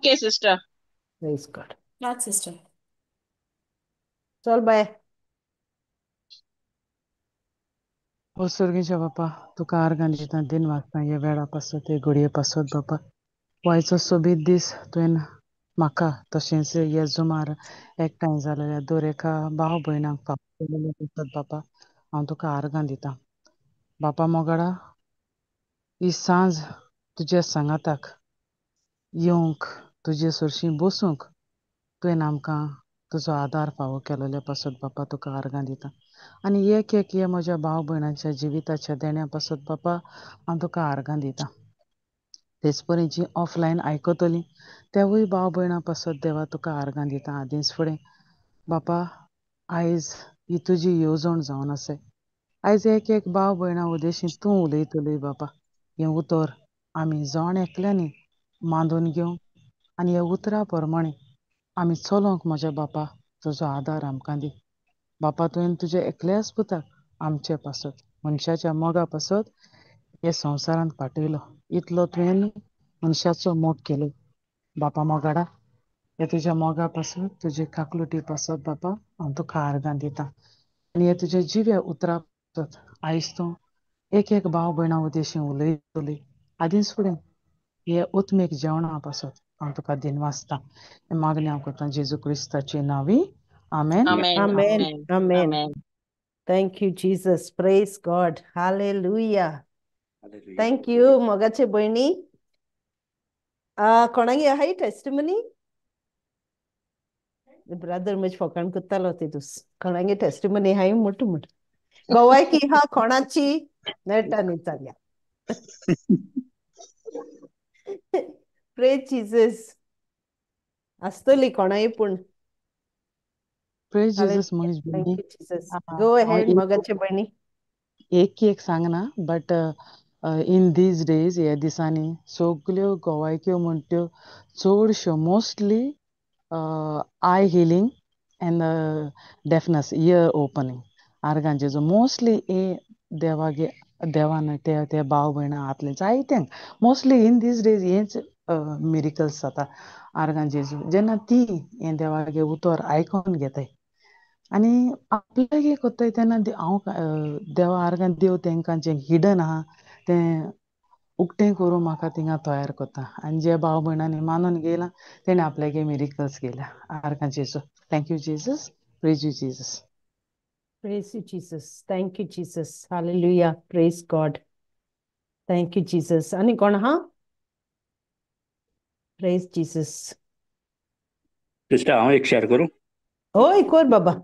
Okay sister. Praise God. Start sister. चल बाय. ओ सर्गीच्या बापा, तुका आर्गां दिता, दिन वागता हे वेळा पासत, हे घडये पासत बापा. वायचो सोबीत दीस तुवें म्हाका तशेंच हे जुमार एकठांय जालेल्या दर एका भाव भयणांक फावो केलेले पासत बापा हांव तुका आर्गां दिता. बापा मोगाडा, ही सांज तुज्या सांगाताक येवंक, तुजे सरशी बसूंक तुवें आमकां तुजो आदार फावो केलेले पासत बापा तुका आर्गां दिता. आनी एक एक हे म्हज्या भाव भयणांच्या जिविताच्या देण्या पासत बापा हांव तुका आर्गां दिता. तेच परी जी ऑफलायन आयकतली तेवूय भाव भयणां पासत देवा तुका आर्गां दिता. आदींच फुडें बापा आयज ही तुजी येवजण जावन आसा. आयज एक एक भाव भयणां उदेशी तूं उलयतली बापा. हें उतर आमी जण एकल्यांनी मांदून घेवंक आनी ह्या उतरा प्रमाणे आमी चलोंक म्हज्या बापा तुजो आदार आमकां दी. बापा तुवें तुज्या एकल्याच पुताक आमचे पासत, मनशाच्या मोगा पासत हे संवसारांत पाठयलो. इतलो तुवें मनशाचो मोग केलो. बापा मोगाडा, हे तुज्या मोगा पासत, तुजे काकलुटी पासत बापा हांव तुका आर्गां दिता. आनी हे तुज्या जिव्या उतरा पासत आयज तूं एक एक भाव भयणां उदेशी उलयतली. आदींच फुडें हे उत्मीक जेवणा पासत हांव तुका दिनवासता. मागणें हांव करता जेजू क्रिस्ताचे नांवी. आमेन. Amen. Amen. Amen. Amen. Amen. Thank you, Jesus. Praise God. Hallelujah. Hallelujah. Thank you, मोगाचे भयणी. कोणागे आहाय टेस्टिमनी? ब्रदर म्हज फोकाण करतालो तितूस. कोणागे टेस्टिमनी हाय मोटू मोटू गोवायकी हा कोणाची नेटान विचारया. प्रेज जीसस. आसतली कोणाय पूण. प्रेज जीसस Hallelujah. Mangesh Thank भयणी. you, Jesus. Go हांव ahead, मोगाचे भयणी. एक एक सांगना, बट इन these days ह्या दिसांनी सगल्यो गोवायक्यो म्हणट्यो चडश्यो mostly eye healing and deafness, ear opening. आर्गांचे जो मोस्टली हे देवागे देवान ते ते भाव भयणां हातले जायत्यांक मोस्टली इन these days हेच मिरिकल्स जाता. आर्गां जेजू जेन्ना ती हें देवागे उतर आयकोन घेताय आनी आपल्यागे कोत्ताय तेन्ना हांव देवा आर्गां देव तेंकां जें हिडन आहा तें उक्तें करूं म्हाका थिंगा तयार करता. आनी जे भाव भयणांनी मानून घेयला तेणें आपल्यागे मिरिकल्स घेयल्या. आर्गां जेजू. Thank you Jesus. Praise you Jesus. Praise you, Jesus. Thank you, Jesus. Hallelujah. Praise God. Thank you, Jesus. आनी कोण आहा? Praise Jesus. Sister, हांव एक शेअर करूं? हय कर बाबा.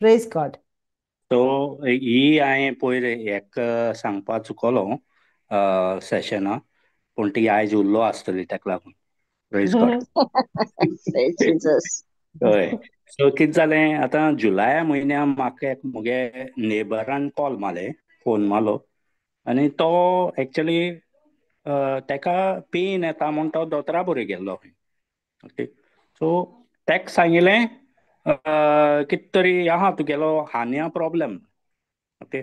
Praise God. सो ही हांवें पयर एक सांगपा चुकलो सेशना, पूण ती आयज उरलो आसतली ताका लागून. Praise God. Praise Jesus. हय. सो कितें जालें आतां जुलय म्हयन्या म्हाका एक म्हगे नेबरान कॉल मारले, फोन मारलो आनी तो एक्चुली ताका पेन येता म्हूण तो दोतोरा बरोबर गेल्लो खंय. ओके, सो ताका सांगिल्लें कितें तरी आहा तुगेलो हान्या प्रॉब्लम. ओके,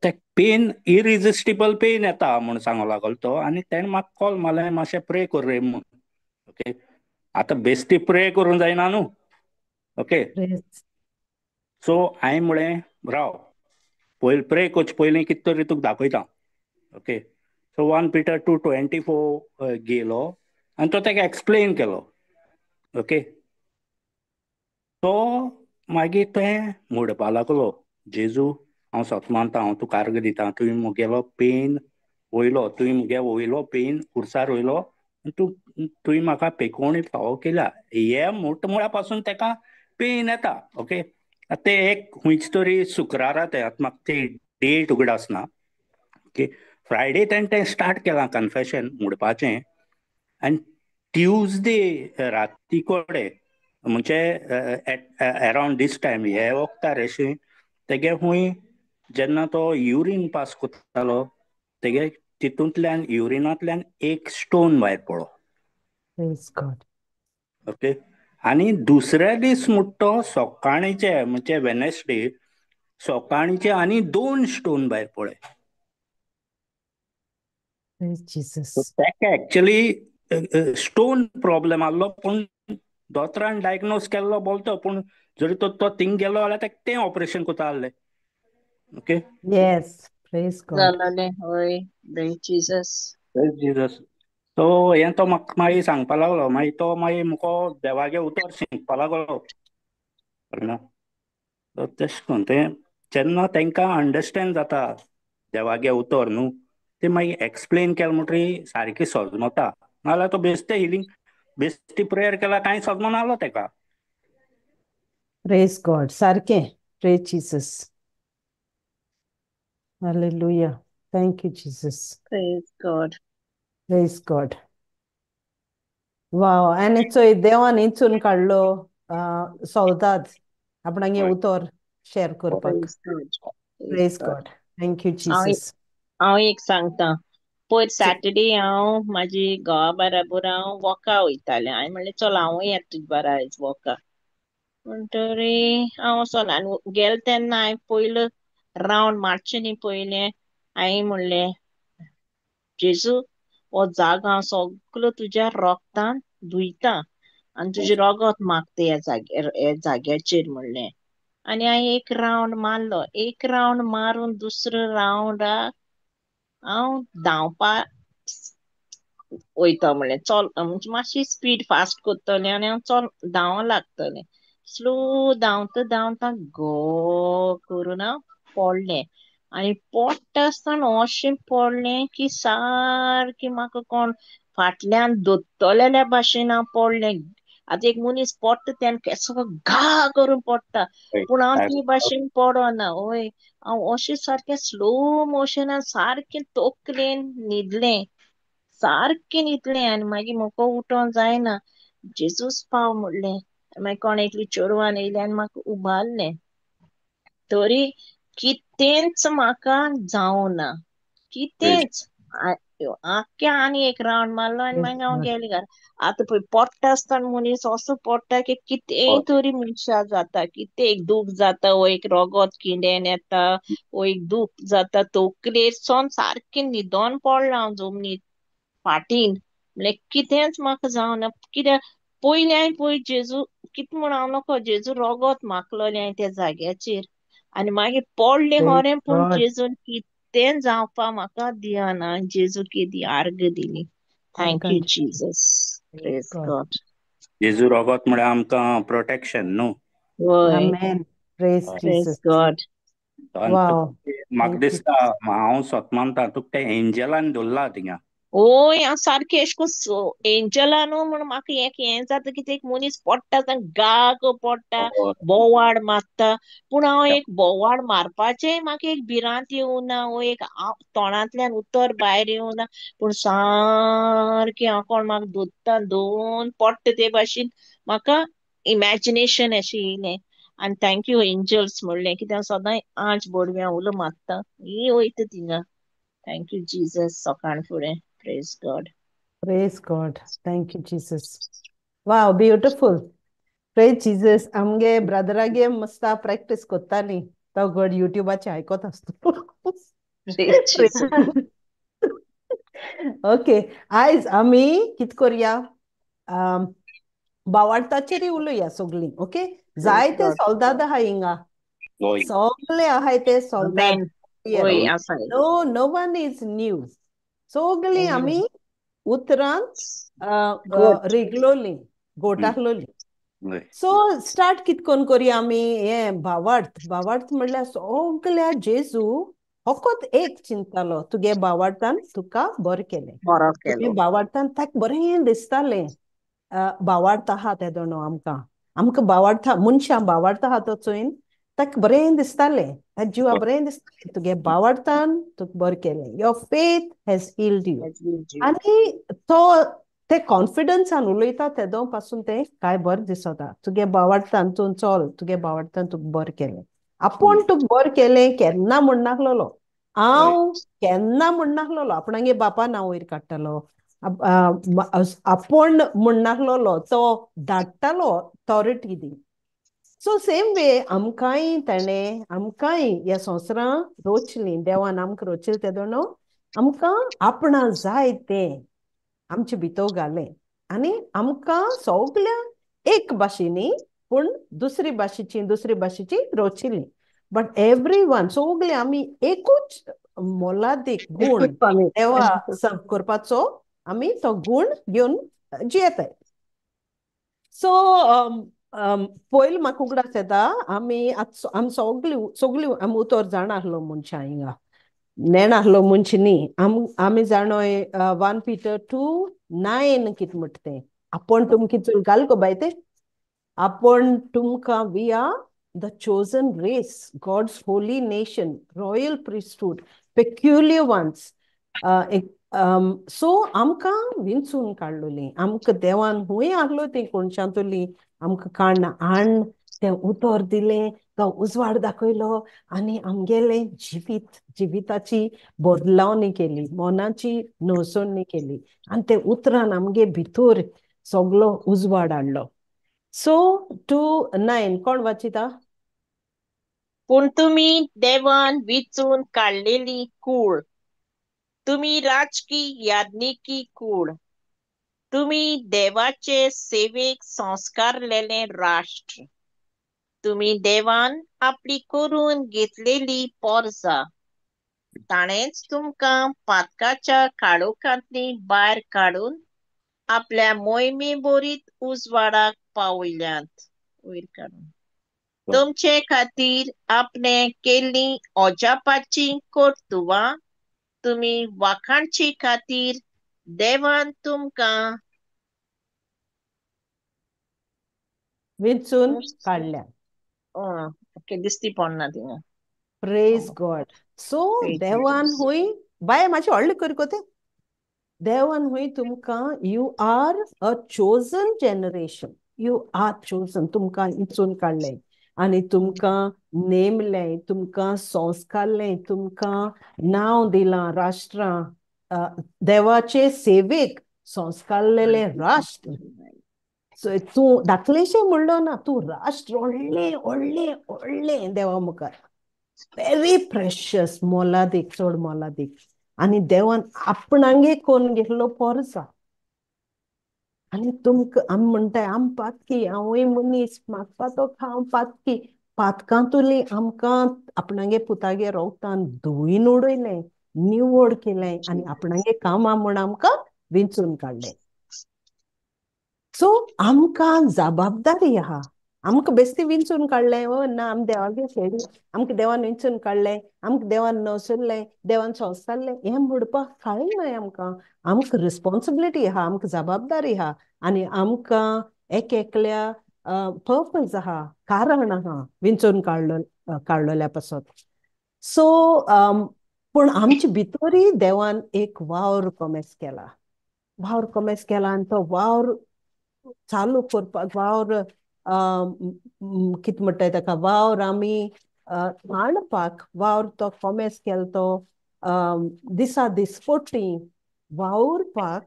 ते पेन इरिजिस्टिबल पेन येता म्हूण सांगो लागलो तो आनी तेणें म्हाका कॉल मारलें मातशें प्रे कर रे म्हूण. ओके, आतां बेश्टी प्रे करूंक जायना न्हू. ओके, सो हांवें म्हळें राव पयलीं प्रे करचे पयलीं कितें तरी तुका दाखयता. ओके, सो 1 Peter 2:24 गेलो आनी तो ताका एक्सप्लेन केलो. ओके, तो मागीर तें म्हणपा लागलो, जेजू हांव सत मानता, हांव तुका अर्ग दिता, तुवें म्हगेलो पेन वयलो, तुवें म्हगे वयलो पेन खुर्सार वयलो, तूं तुवें म्हाका पेकोवणी फावो केल्या. हे मुठमुळा पासून ताका पेन येता. ओके, आतां ते एक खंयचे तरी शुक्रारा, ते आतां म्हाका ते डेट उगडास ना. ओके, फ्रायडे तेणें तें स्टार्ट केलां कन्फेशन म्हणपाचें आनी ट्युजडे राती कडेन म्हणजे अरावंड दीस टायम हे वखदार अशें तेगे खूंय जेन्ना तो युरीन पास करतालो तेगे तितूंतल्यान युरिनांतल्यान एक स्टोन भायर पडलो. Praise God. Okay, आनी दुसऱ्या दीस म्हणटा तो सकाळीचे म्हणजे वेनसडे सकाळीचे आनी 2 स्टोन भायर पडले. Praise Jesus. ताका एक्चुली स्टोन प्रॉब्लेम आहलो, पूण दोतोरान डायग्नोज केल्लो बोलतो, पूण जरी तो तो थिंग गेलो जाल्यार तेका तें ऑपरेशन कोता आहलें. Okay, yes, praise God. जालें हय, प्रेज जीसस. जीसस. सो हें तो म्हाका मागीर सांगपा लागलो, मागीर तो मागीर मुको देवागे उतर शिकपा लागलो, कळना. तशें करून तें जेन्ना तांकां अंडरस्टँड जाता देवागे उतर न्हू, ते मागीर एक्सप्लेन केलें म्हणटकीर सारकें सजमता, नाजाल्यार तो बेश्टें हिलींग बेश्टी प्रेयर केला कांय सजमनालो तेका. प्रेज गॉड, सारकें. Praise Jesus. Hallelujah. Thank you Jesus. Praise God. Praise God. वाव. आनी चोय देवान इंचून काडलो सोल्दाद आपणागे उतर शेअर करपाक. Praise God. Praise God. Thank you Jesus. हांव एक सांगता, पयर सॅटर्डे हांव म्हाजी घोवा बराबर हांव वॉका वयतालें. हांवें म्हणलें चल हांवूय येता तुजे बारा आयज वॉका. म्हणटरी हांव वचोन आनी गेले तेन्ना हांवें पयलो रावंड मारचें न्ही पयलें, हांवें म्हणलें जेजू हो जागो हांव सगलो तुज्या रोगतान धुयता आनी तुजें रोगत मागता ह्या जाग्यार, ह्या जाग्याचेर म्हणलें. आनी हांवें एक रावंड मारलो. एक रावंड मारून दुसरो रावंडाक हांव धांवपा वयता म्हणलें, चल म्हणजे मातशी स्पीड फास्ट करतलें आनी हांव चल धांव लागतलें. स्लो धांवता धांवता गो करून हांव पडलें. आनी पडटा आसतना अशें पडलें की सारकें म्हाका कोण फाटल्यान दोत्तलेल्या भाशेन हांव पडलें. आतां एक मनीस पडटा तेन्ना केसो घा करून पडटा, पूण हांव ती भाशेन पडना. हय, हांव अशें सारकें स्लो मोशनान सारकें तकलेन न्हिदलें, सारकें न्हिदलें. आनी मागीर म्हाका उठोन जायना, जेजूस पाव म्हणलें. मागीर कोण एकली चेडवान येयलें आनी म्हाका उबारलें. तरी कितेंच म्हाका जावना, कितेंच. आख्खे आनी एक रावंड मारलो आनी मागीर हांव गेलें घरा. आतां पळय पडटा आसतना मनीस असो पडटा की कितेंय तरी मनशा जाता, कितें एक दूख जाता, वो एक रोगत किंडेन येता, वो एक दूख जाता. तकलेर सारकें न्हिदोन पडलां हांव जमनीर फाटीन, म्हणल्यार कितेंच म्हाका जावना. कित्याक पयलें हांवें पळय जेजू कितें म्हूण हांव नको, जेजू रोगत माखलोलें हांवें त्या जाग्याचेर आनी मागीर पडलें खरें, पूण जेजून कितें जावपा म्हाका दिना. जेजू केदी आर्ग दिली. Thank you Jesus. Praise God. जेजू रोगत म्हळ्यार आमकां प्रोटेक्शन न्हू. हय, प्रेज प्रेज गॉड. म्हाका दिसता हांव स्वता मानता तुका ते एंजलान धरला थिंगा. ओय, हांव सारकें एशें कोन्न एंजला न्हू म्हण म्हाका एक हें जाता की एक मनीस पडटा गाग पडटा, बोवाड मारता, पूण हांव एक बोवाड मारपाचें म्हाका एक भिरांत येवना, वो एक तोंडांतल्यान उतर भायर येवना, पूण सारकें हांव कोण म्हाका धोत्ता दोन पडटा ते भाशेन म्हाका इमॅजिनेशन अशें येयलें. आनी thank you angels म्हणलें, कित्याक सदांय आंच बोडव्या उलो मारता ही वयता थिंगा. Thank you Jesus. सकाळ फुडें. Praise God. Praise God. Thank you, Jesus. Wow, beautiful. Praise Jesus. आमगे ब्रदरागे मस्ता प्रॅक्टीस कोत्ताली, तो गड युट्यूबाचे आयकोत आसतो. ओके, आयज आमी कित करया, बावाडताचेर उलोया सगळीं. ओके, जायते सोल्दाद आहा हिंगा, सगळे आहाय ते सोल्दाद. No, no one is new. सगळीं आमी उतरांत रिगलोली, गोटाकलोली. सो स्टार्ट कितकोन करया आमी हें भावार्थ. भावार्थ म्हणल्यार सगळ्या जेजू फकत एक चिंतालो, तुगे भावार्थान तुका बरें केलें, तुगे भावार्थान ताका बरें दिसतालें. भावार्थ आहा तेदोणो आमकां, आमकां भावार्थ मनशां भावार्थ आहा तो चोयन ताका बरें दिसतालें, ताका जिवा बरें दिसतालें, तुगे भावार्थान तुका बरें केलें, your faith has healed you. आनी तो ते कॉन्फिडन्सान उलयता तेदो पासून ते काय बरें दिसता, तुगे भावार्थान तूं चल, तुगे भावार्थान तुका बरें केलें. आपूण तुका बरें केलें केन्ना म्हणनासलेलो, हांव केन्ना म्हणनासलेलो, आपणागे बापा नांव वयर काडटालो, आपूण म्हणनासलेलो, तो धाडटालो ऑथॉरिटी दी. सो सेम वे आमकांय ताणें, आमकांय ह्या संवसारां रोचली, देवान आमकां रोचली तेदोणो आमकां आपणा जाय तें आमचे भितर घालें आनी आमकां सगल्या एक भाशेनी पूण दुसरी भाशेची रोचिल्ली, बट एवरी वन सगळे आमी एकूच मोलादीक गुण देवा सर्व करपाचो आमी तो गुण घेवन जियेताय. सो पयलीं म्हाका उगडास येता आमी आमी सगळीं सगळीं आमी उतर जाणा आसलो मनशां हिंगा नेणा आसलो मनशां न्ही. आमी जाणोय 1 Peter 2:9 कितें म्हणटा तें, आपूण तुमकां चड घाल गो बाय तें, आपूण तुमकां we are the chosen race, God's holy nation, royal priesthood, peculiar ones. So आमकां विंचून काडलोली, आमकां देवान हुंय आहलो ती कोणशांतुली आमकां काडना आण तें उतर दिलें, तो उजवाड दाखयलो आनी आमगेलें जिविताची बदलावणी केली, मनाची नवसणी केली आनी ते उतरान आमगे भितर सगलो उजवाड हाडलो. सो 2:9 कोण वाचिता? पूण तुमी देवान विचून काडलेली कूळ, तुमी राजकी याज्ञिकी कूळ, तुमी देवाचे सेवेक संस्कारलेले राष्ट्र, तुमी देवान आपली करून घेतलेली पोरजा, ताणेंच तुमकां पातकाच्या काळोखांतली भायर काडून आपल्या मोहिमे बोरीत उजवाडाक पावयल्यात वयर काडून. तुमचे खातीर आपणे केल्ली अजापाची कर्तुबां तुमी वाखाणचे खातीर देवान तुमकां विंचून काडल्या. ओके, दिसती पडना थिंगा. Praise God. सो देवान हुंय बाय मातशें व्हडलें कर गो तें, देवान हुंय तुमकां you are a chosen generation, you are chosen, तुमकां विंचून काडलें आनी तुमकां नेमलें, तुमकां संस्कारलें, तुमकां नांव दिलां राष्ट्रां, देवाचे सेवेक संस्कारलेलें राष्ट्र. सो तूं धाकलेशें म्हणलो ना, तूं राष्ट्र व्हडलें व्हडलें व्हडलें देवा मुखार, वेरी प्रेशियस, मोलादीक, चड मोलादीक. आनी देवान आपणांगे कोण घेतलो पोरसा आनी तुमकां आमी म्हणटाय आम पातकी, हांवूय मनीस, म्हाका पातक हांव पातकी, पातकांतुली आमकां आपणागे पुतागे रोगतान धुयन उडयलें, निवड केलें आनी आपणागे कामां म्हूण आमकां विंचून काडलें. सो आमकां जबाबदारी आहा, आमकां बेस्ती विंचून काडलें ओ ना, आम देवागे शेडी, आमकां देवान विंचून काडलें, आमकां देवान नवसरलें, देवान संस्कारलें, हें म्हणपाक कांय आमकां, आमकां रिस्पोन्सिबिलिटी आहा, आमकां जबाबदारी आहा आनी आमकां एक एकल्या पर्पज आहा, कारण आहा विंचून काडलोल्या पासत. सो पूण आमचे भितरूय देवान एक वावर कोमेस केला, वावर कोमेस केला आनी तो वावर चालू करपाक, वावर कितें म्हणटाय ताका, वावर आमी मांडपाक, वावर तो कोमेस केलो तो दिसा दिसपट्टी वावुरपाक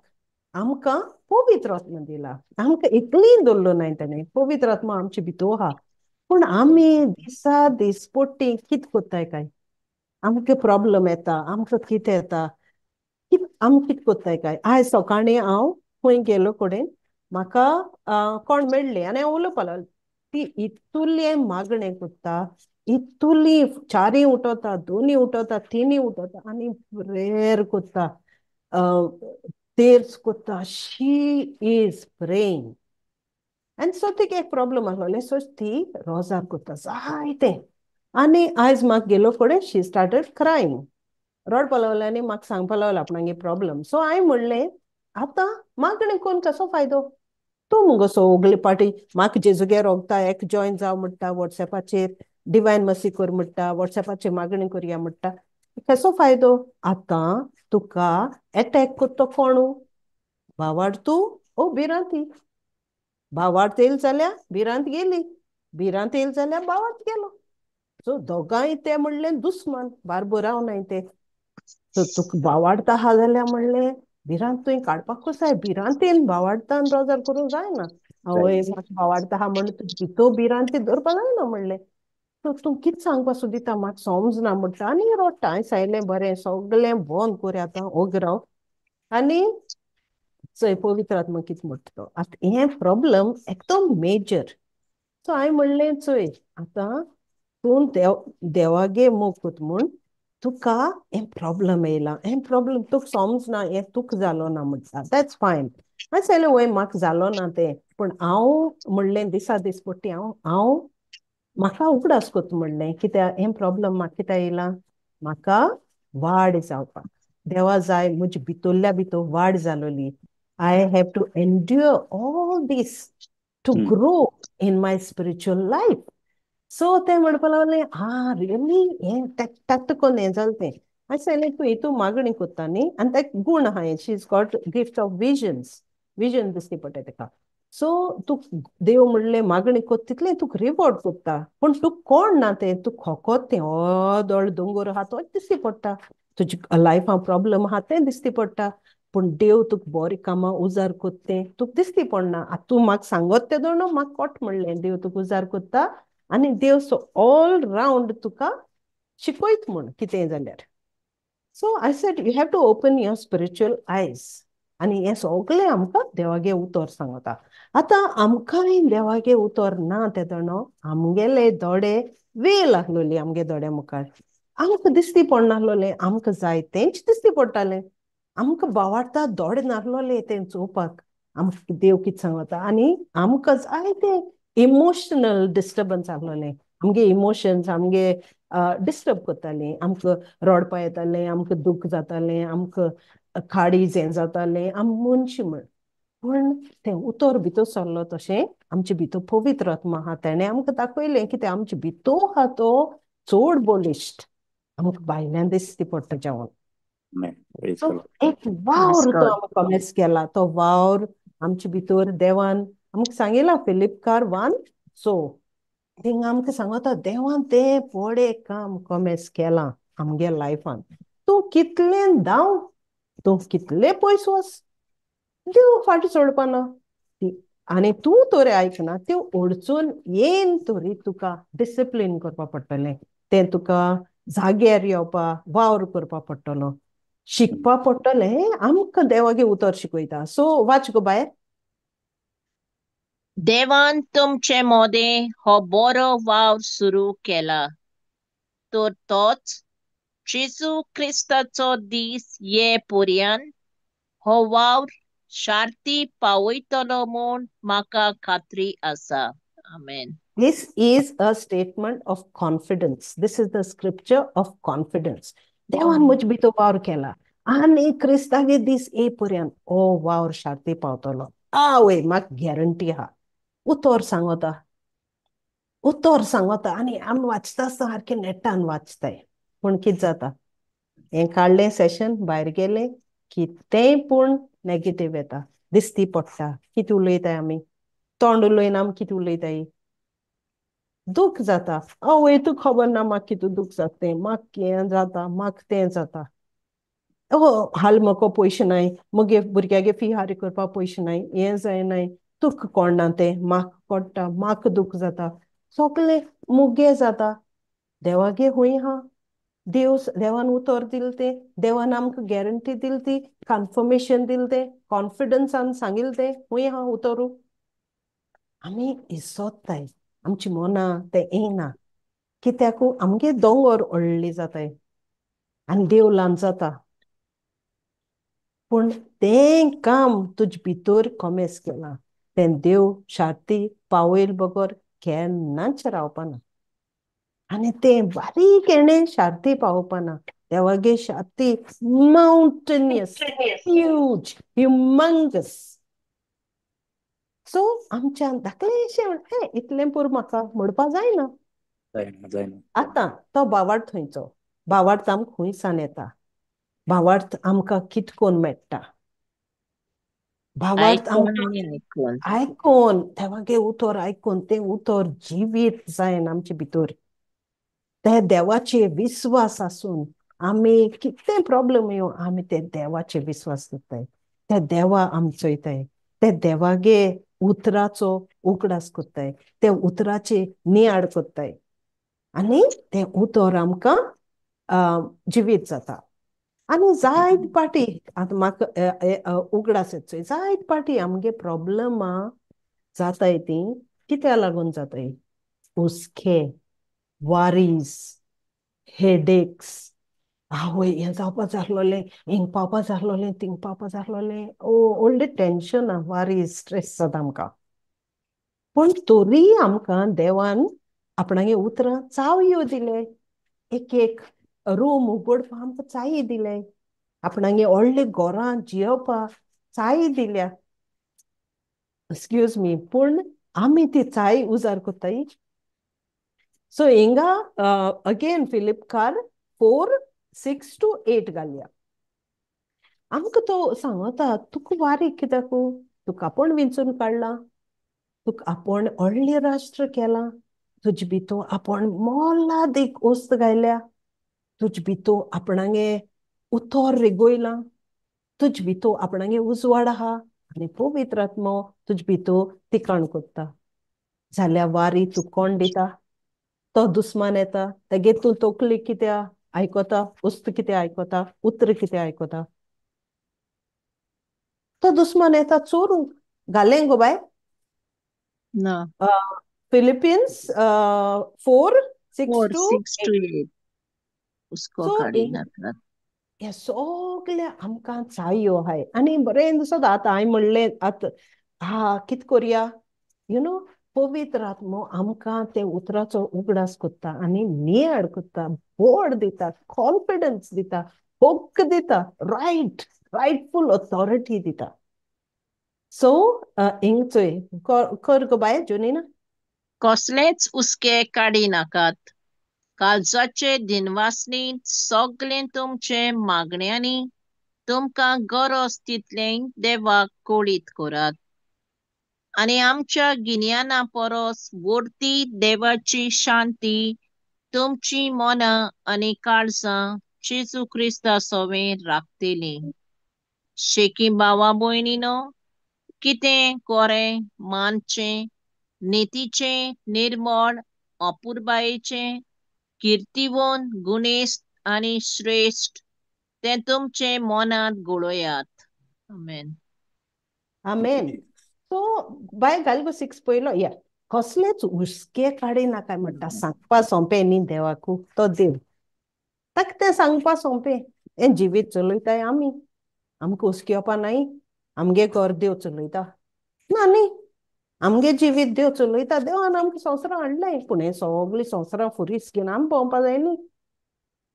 आमकां पवित्र आत्मा दिला. आमकां एकलीय दवरलो नाय ताणें, पवित्र आत्मा आमचे भितर आहा, पूण आमी दिसा दिसपट्टी कितें करताय काय, आमकां प्रॉब्लम येता, आमकां कितें येता, आमी कितें करताय काय. आयज सकाळीं हांव खंय गेलो कडेन म्हाका कोण मेळ्ळें आनी हांव उलोवपाक लागलें, ती इतुलें मागणें करता, इतुली चारी उठोता, दोनी उठोता, तिनी उठोता आनी प्रेयर करता, तेर्स करता, शी is praying. आनी सो तिका एक प्रॉब्लम आसलोलें, सो ती रोजार करता जायतें. आनी आयज म्हाका गेलो कडेन शी स्टार्टेड क्रायंग, रडपा लागलें आनी म्हाका सांगपा लागलो आपणागे प्रॉब्लम. सो हांवें म्हणलें आतां मागणें करून कसो फायदो, तूं मुगो सगळे पाटी म्हाका जेजुगे रोगता एक जॉयन जाव म्हणटा, वॉट्सॅपाचेर डिवायन मसी कर म्हणटा, वॉट्सॅपाचेर मागणी करया म्हणटा, कसो फायदो? आतां तुका एटॅक करतो कोणू, भावाड तूं ओ भिरांती, भावार्थ येयल जाल्यार भिरांत गेली, भिरांत येयल जाल्यार भावार्थ गेलो. सो दोगांय ते म्हणलें दुस्मान, बारबोर रावनाय ते. सो तुका भावार्थ आहा जाल्यार म्हणलें भिरांत तुवें काडपाकूच जाय, भिरांतेन भावार्थान रोजार करूंक जायना. आवय म्हाका भावार्थ आहा म्हण तुजी तो भिरांती दवरपा जायना म्हणलें. सो तूं कितें सांगपा सोदिता म्हाका समजना म्हणटा आनी रडटा. हांवें सांगलें बरें सगळें बंद कर आतां, ओगी राव आनी चोय पवित्र आत्मा कितें म्हणटा तो. आतां हें प्रॉब्लम एकदम मेजर. सो हांवें म्हणलें चोय आतां तूं देवागे मोग कोत म्हूण तुका हें प्रॉब्लम येयलां, हें प्रॉब्लम तुका समजना, हें तुका जालो ना म्हणटा, that's fine. हांवें सांगलें वय म्हाका जालो ना तें, पूण हांव म्हणलें दिसा दिसपट्टी हांव हांव म्हाका उगडास कोत म्हणलें कित्याक हें प्रॉब्लम म्हाका कित्याक येयलां, म्हाका वाड जावपाक देवा जाय, म्हजी भितरल्या भितर वाड जालोली. I have to endure all this to grow in my spiritual life. So तें म्हणपाक लागलें आं रियली हें टॅक्ट करून हें जालें तें. हांवें सांगलें तूं हितू मागणी कोत्ता न्ही, आनी ताका गूण आहा, she is got gift of visions, vision दिसती पडटा ताका. सो तूं देव म्हणलें मागणी कोत्ता तितलें तुका रिवॉर्ड कोत्ता, पूण तूं कोण ना तें, तूं खोकोत तें दोळ दोंगर आहा तोच दिसती पडटा, तुजी लायफान प्रॉब्लम आहा तें दिसती पडटा, पूण देव तुका बरीं कामां उजार कोत्ता तें तुका दिसती पडना. आतां तूं म्हाका सांगत तें दोन म्हाका कोट म्हणलें देव तुका उजार कोत्ता आनी देव सो ऑल रावंड तुका शिकयत म्हूण कितेंय जाल्यार. So I said you have to open your spiritual eyes. आनी हें सगळें आमकां देवागे उतर सांगता. आतां आमकांय देवागे उतर ना तेदोणो आमगेले दोडे वेल आसलोली आमगे दोड्या मुखार, आमकां दिसती पडनासलोलें, आमकां जाय तेंच दिसती पडटालें, आमकां बावाडटा दोडे नासलोले तें चोवपाक आमकां देव कितें सांगता. आनी आमकां जाय तें इमोशनल डिस्टर्बन्स आसलोलें, आमगे इमोशन्स आमगे डिस्टर्ब करतालीं, आमकां रडपा येतालें, आमकां दुख्ख जातालें, आमकां काळीज हें जातालें, आम मनशी म्हण. पूण तें उतर भितर सरलो तशें आमचे भितर पवित्र आत्मा आहा, तेणें आमकां दाखयलें की तें आमचे भितर आहा तो चड बळिश्ट, आमकां भायल्यान दिसती पडटा जेवण. सो एक वावर तो आमकां कॉमेस केला, तो वावर आमचे भितर देवान आमकां सांगिलां फिलिपकार 1. सो थिंगा आमकां सांगता देवान तें व्हडें काम कॉमेस केलां आमगे लायफान. तूं कितलें धांव, तूं कितले पयस वच, देव फाटी सोडपाना. आनी तूं तोरी आयकना, त्यो अडचण येन तरी तुका डिसिप्लीन करपा पडटलें, तें तुका जाग्यार येवपा वावर करपा पडटलो, शिकपा पडटलें. आमकां देवागे उतर शिकयता. सो वाच गो बाय. देवान तुमचे मोदें हो बरो वावर सुरू केला तर तोच जेजू क्रिस्ताचो दीस ये पर्यंत हो वावर शार्ती पावयतलो म्हूण म्हाका खात्री आसा. आमेन. This is a statement of confidence. This is the scripture of confidence. देवान म्हजे भितर वावर केला आनी क्रिस्तागे दीस ये पर्यंत हो वावर शार्ती पावतलो. आवय म्हाका गॅरंटी आहा. उतर सांगता, उतर सांगता. आनी आमी वाचता आसतना सारकें नेटान वाचताय, पूण कितें जाता, हें काडलें सेशन भायर गेलें कितेंय पूण नेगेटीव येता, दिसती पडटा. कितें उलयताय आमी, तोंड उलयना आमी कितें उलयताय, दुख्ख जाता. आवय तुका खबर ना म्हाका कितें दुख्ख जाता तें, म्हाका हें जाता, म्हाका तें जाता, हाल म्हाका पयशे नाय, मगे भुरग्यागे फी हारी करपाक पयशे नाय, हें जायनाय, तुका कोण तें, म्हाका कोट्टा, म्हाका दुख्ख जाता, सगळें मुगे जाता. देवागे खूंय आहा, देव देवान उतर दिलें तें, देवान आमकां गॅरंटी दिली ती, कन्फर्मेशन दिलें तें, कॉन्फिडन्सान सांगिल्लें तें, खूंय आहा उतरू. आमी इसोत्ताय, आमची मनां तें येना, कित्याकू आमगे दोंगर व्हडली जाताय आनी देव ल्हान जाता. पूण तें काम तुजे भितर कॉमेस केलां तें देव शार्ती पावयल बगर केन्नाच रावपाना. आनी तें बारीक हेणें शार्ती पावोवपाना. देवागे शार्ती मावंटनियस, ह्यूज, ह्युमंगस. सो आमच्यान धाकलेशें हें इतलें पुरो म्हाका म्हणपा जायना. आतां तो भावार्थ खंयचो, भावार्थ आमकां खंय सान येता, भावार्थ आमकां कितें करून मेळटा, भावार्थ आमकां आयकोन देवागे उतर आयकोन तें उतर जिवीत जायना आमचे भितर, ते देवाचे विस्वास आसून आमी कितें प्रॉब्लम येवं आमी ते देवाचे विस्वास करताय, ते देवा आमी चोयताय, ते देवागे उतराचो उगडास करताय, ते उतराचे नियाळ करताय आनी तें उतर आमकां जिवीत जाता. आनी जायत पाटी आतां म्हाका उगडास येता, जायत पाटी आमगे प्रॉब्लमां जाताय ती कित्या लागून जाताय? हुस्के, वारीस, हेडेक्स. आवय हें जावपा जाल्लोलें, हिंग पावपा जाल्लोलें, थिंग पावपा जाल्लोलें, ओ व्हडलें टेंशन, वारीस, स्ट्रेस जाता आमकां. पूण तरी आमकां देवान आपणागे उतरां चावयो दिले, एक एक रूम उगडपा आमकां चायी दिले, आपणागे व्हडले घरां जियोवपा चायी दिल्या. एक्सक्यूज मी, पूण आमी ती चाय उजार कोत्ताय. सो हिंगा अगेन फिलिपकार 4:6-8 घालया. आमकां तो सांगता तुका वारीक कित्याक, तुका आपूण विंचून काडला, तुका आपूण व्हडलें राष्ट्र केलां, तुजे भितर आपूण मोलादीक वस्त घायल्या, तुजे भितर आपणागे उतर रिगोयलां, तुजे भितर आपणागे उजवाड आहा आनी पवित्र आत्मो तुजे भितर तिकाण कोत्ता. जाल्यार वारी तूं कोण दिता? तो दुस्मान येता, तेगे तूं तकली कित्या आयकता, वस्त कितें आयकता, उतर कितें आयकता. तो दुस्मान येता चोरूंक. घालें गो बाय? ना. फिलिपिन्स 4:6-8. उसको काडिनाकात. हे सगळे आमकां चायो आहाय. आनी बरें दिसता आतां हांवें म्हणलें आतां हा कितें कोरया, you know, पवित्र आत्मो आमकां ते उतराचो उगडास कोत्ता आनी नियाळ कोत्ता, बोड दिता, कॉन्फिडन्स दिता, हक्क दिता, रायट, रायटफूल ऑथॉरिटी दिता. सो हिंग चोय कर गो बाय जोनीना. कसलेच उसके काडिनाकात, काळजाचे दिनवासनी सगळें तुमचे मागण्यांनी तुमकां गरज तितलें देवाक कळीत करात आनी आमच्या गिन्याना परस वर्ती देवाची शांती तुमची मनां आनी काळजां जेजू क्रिस्ता सवें राखतली. शेकी भावा भयणीनो, कितें कोरें मानचें, नितीचें, निर्मळ, अपुरबायेचें, किर्तिवंत, गुणेस्त आनी श्रेश्ठ तें तुमचे मनांत घोळयात. आमेन. आमेन. सो बाय घाल गो 6 पयलो. या कसलेच हुस्के काडी नाका म्हणटा, सांगपा सोंपें न्ही देवाकू, तो देव ताका तें सांगपा सोंपें. हें जिवीत चलयताय आमी, आमकां हुस्के येवपा नाय, आमगे घर देव चलयता ना न्ही, आमगे जिवीत देव चलयता, देवान आमकां संवसारां हाडलें, पूण हें सगळीं संवसारां फुरीस घेवन आमी भोंवपा जाय न्ही.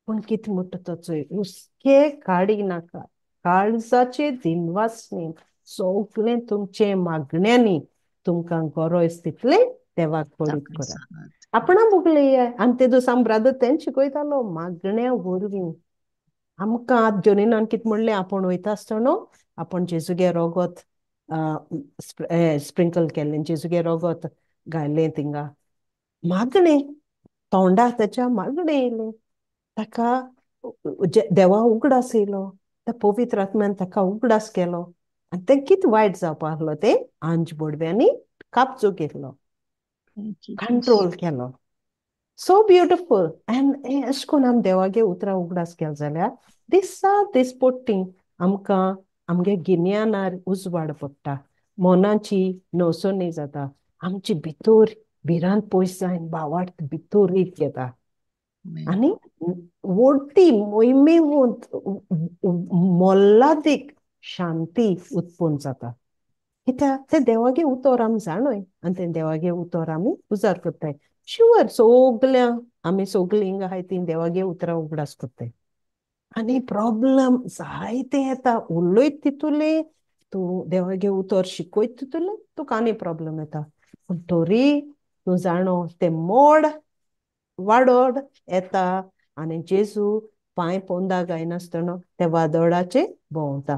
पूण कितें म्हणटा तो चोय, हुस्के काडी नाका, काळजाचे दिनवासनी सगळें तुमचे मागण्यांनी तुमकां गरज तितलें देवाक कळीत करात. आपणा बुगले आनी ते दिसा ब्रादर तेंच शिकयतालो मागण्या वरवीं आमकां. आतां जोनीनान कितें म्हणलें, आपूण वयता आसतना आपूण जेजुगे रोगत स्प्रिंकल केल्लें, जेजुगे रोगत घायलें थिंगा, मागणें तोंडा तेच्या मागणें येयलें, ताका देवा उगडास येयलो, त्या पवित्र आत्म्यान ताका उगडास केलो आनी तें कितें वायट जावपा आसलो तें आंज बोडव्यांनी कापचो केलो, कंट्रोल केलो. So beautiful. आनी अशें करून आमी देवागे उतरां उगडास केलो जाल्यार दिसा दिसपट्टी आमकां आमगे गिन्यानार उजवाड पडटा, मनाची नवसणी जाता, आमची भितर भिरांत पयस जायन भावार्थ भितर रीत घेता आनी व्हडटी मोहिमेवंत मोलादीक शांती उत्पन्न जाता. कित्याक तें देवागे उतर आमी जाणोय आनी तें देवागे उतर आमी उजार करताय. शुवर सगळ्या आमी सगळीं हिंगा आहाय तीं देवागे उतरां उगडास करताय आनी प्रॉब्लम जायते येता, उलयत तितूले तूं देवागे उतर शिकयत तितूले तुका आनी प्रॉब्लम येता, पूण तरी तूं जाणो तें मोड वाडोड येता आनी जेजू पांय पोंदा गायनासतना त्या वादळाचे भोंवता,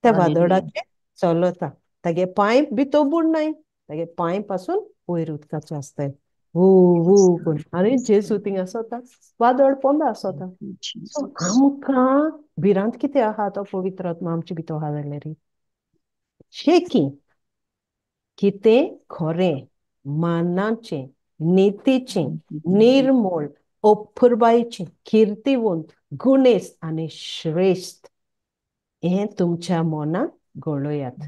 त्या वादळाचे चलता, तागे पांय भितर बुडनाय, तागे पांय पासून वयर उदकाचे आसताय वू वू करून आनी जेजू थिंग आसता, वादळ पोंदा आसता. सो आमकां भिरांत कितें आहा तो पवित्र आत्मा आमचे भितर आहा जाल्यार शेकी कितें खरें, मानाचें, नितीचें, निर्मळ, अपुरबायेचें, किर्तिवंत, गुणेस्त आनी श्रेश्ठ हें तुमच्या मनाक घडयात.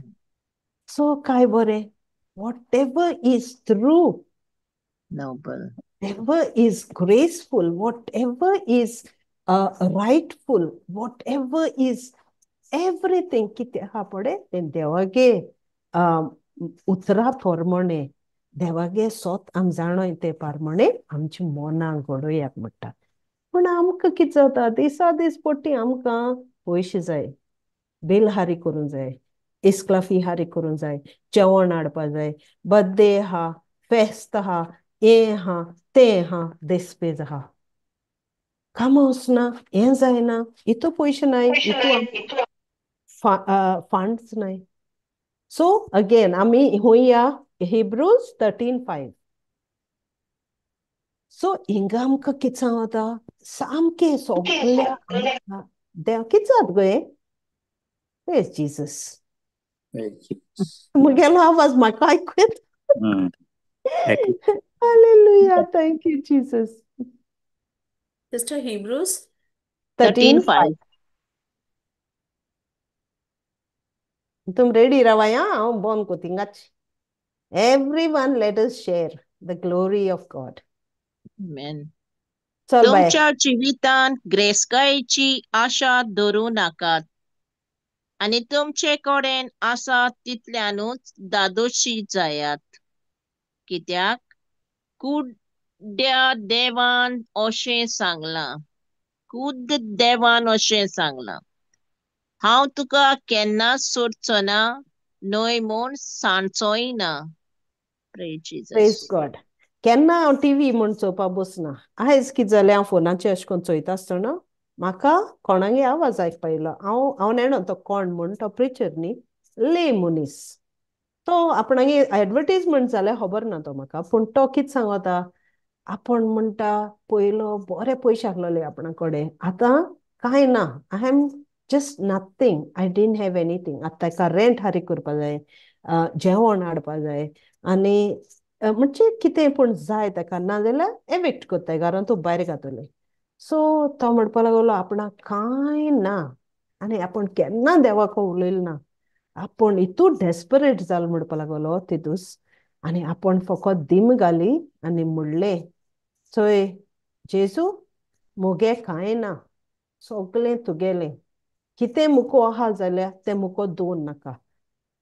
सो काय बरें, whatever is true, noble, whatever is graceful, whatever is rightful, whatever is everything कितें आहा पळय तें देवागे उतरा प्रमाणे, देवागे सोत आम जाणोय ते प्रमाणे आमच्या मनाक घडोवयात म्हणटा. पूण आमकां कितें जाता, दिसा दीस पडटी आमकां पयशे जाय, बील हारी करूंक जाय, इस्कला फी हारी करूंक जाय, जेवण हाडपा जाय, बर्थडे आहा, फेस्त आहा, हें आहा, तें आहा, देसपेज आहा, कामां वचना, हें जायना, इतू पयशे नाय, इतू फंड्स नाय. सो अगेन आमी हुंया हिब्रूज 13:5. सो हिंगा आमकां कितें सांगता, सामकें सगल्या देव कितें जाता गो हें? Praise Jesus. मुगेलो आवाज म्हाका आयकूं येता. Hallelujah, thank you Jesus. Sister, Hebrews 13:5. तुम रेडी रावाया, हांव बंद कोता हिंगाच. Everyone let us share the glory of God. Amen. चल बाय. तुमच्या जिवितांत ग्रेसकायेची आशा धरूं नाकात आनी तुमचे कडेन आसा तितल्यानूच दादोशी जायात. कित्याक कुड्ड्या देवान अशें सांगलां, खुद्द देवान अशें सांगलां, हांव तुका केन्नाच सोडचो ना न्हय म्हूण सांडचोय ना. Praise Jesus. Praise God. केन्ना हांव टीव्ही म्हूण चोवपा बसना. आयज कितें जालें, हांव फोनाचेर अशें करून चोयता आसतना म्हाका कोणागे आवाज आयकपा येयलो. हांव हांव नेणो तो कोण म्हूण, तो प्रिचर न्ही, ले मनीस, तो आपणागे एडवर्टीजमेंट जाल्यार खबर ना तो म्हाका, पूण तो कितें सांगता, आपूण म्हणटा पयलो बरे पयशे आसलेले आपणा कडेन, आतां कांय ना, I am just nothing, I didn't have anything. आतां ताका रेंट हारी करपा जाय, जेवण हाडपा जाय, आनी म्हणजे कितें पूण जाय ताका, नाजाल्यार एविक्ट करताय, घरान तूं भायर घातले. सो तो म्हणपा लागलो आपणाक कांय ना आनी आपूण केन्ना देवाक उलयलो ना, आपूण इतू डेस्परेट जालो म्हणपा लागलो तितूस, आनी आपूण फकत दिम घाली आनी म्हणलें, चोय जेजू मुगे कांय ना, सगळें तुगेलें, कितें मुको आहा जाल्यार तें मुको दवर नाका,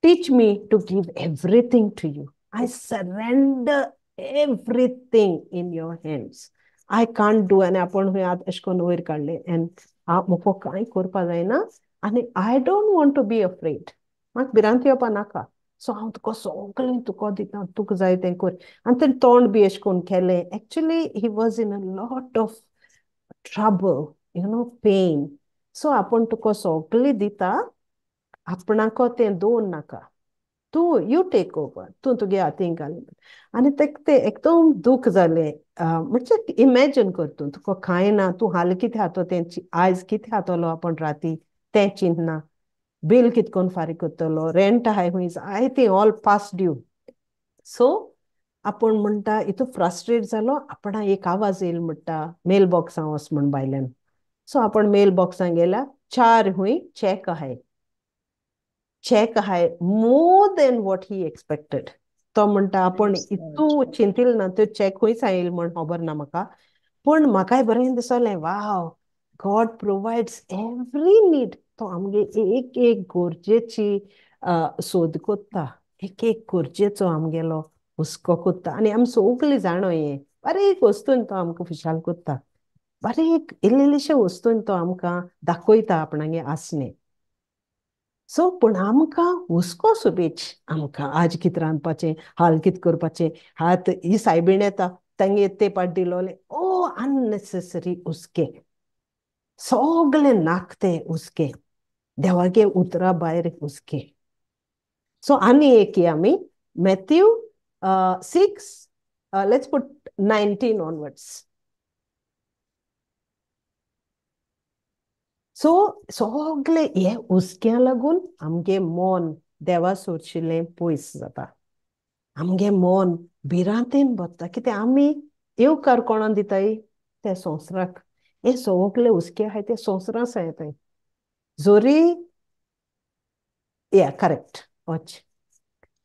teach me to give everything to you, I surrender everything in your hands, I can't do. आनी आपूण हुंय आतां अशें करून वयर काडलें एन्ड मुको कांय करपा जायना आनी I don't want to be afraid, म्हाका भिरांत येवपा नाका, सो हांव तुका सगळें तुका दिता, तुका जाय तें कर. आनी तेणें तोंड बी अशें करून केलें. Actually he was in a lot of trouble, you know, pain. So आपूण तुका सगळें दिता, आपणाक तें दवर नाका, तूं you take over, तूं तुगे हातीन घाल. आनी तेका तें एकदम दूख जालें. म्हणजे इमेजीन कर तूं, तुका कांय ना, तूं हाल कितें खातो तें, आयज कितें खातलो आपूण राती तें चिंतना, बील कितें करून फारीक करतलो, रेंट आहाय खूंय I think all past due. So आपूण म्हणटा इतू फ्रस्ट्रेट जालो, आपणा एक आवाज येयल म्हणटा मेल बॉक्सां वच म्हूण भायल्यान. सो आपूण मेल बॉक्सां गेल्या, 4 हुंय चॅक आहाय, चॅक आहाय more than what he expected. तो म्हणटा आपूण इतू चिंतिल ना, त्यो चॅक खूंयच येयल म्हूण खबर ना म्हाका, पूण म्हाकाय बरें दिसलें, wow, God provides every need. तो आमगे एक एक गरजेची सोद कोत्ता, एक एक गरजेचो आमगेलो हुस्को कोत्ता, आनी आमी सगळीं जाणो हें बारीक वस्तून तो आमकां खुशाल कोत्ता, बारीक इल्ले इल्लेशे वस्तून तो आमकां दाखयता आपणागे आसणें. सो पूण आमकां हुस्को सुबेच, आमकां आज कितें रांदपाचें, हाल कितें करपाचें, हात ही सायबीण येता तांगे ते पाट दिलोले, ओ अननेसेसरी हुस्के, सगळे नाकते हुस्के, देवागे उतरा भायर हुस्के. सो आनी एक आमी Matthew 6, let's put 19 onwards. So सगळे हे हुस्क्या लागून आमगे मन देवा सोरशिल्लें पयस जाता, आमगे मन भिरांतेन भरता. कित्याक आमी येवकार कोणाक दिताय? ते संवसाराक हे सगले हुस्के आहाय ते संवसारां येताय जोरी या करेक्ट वच.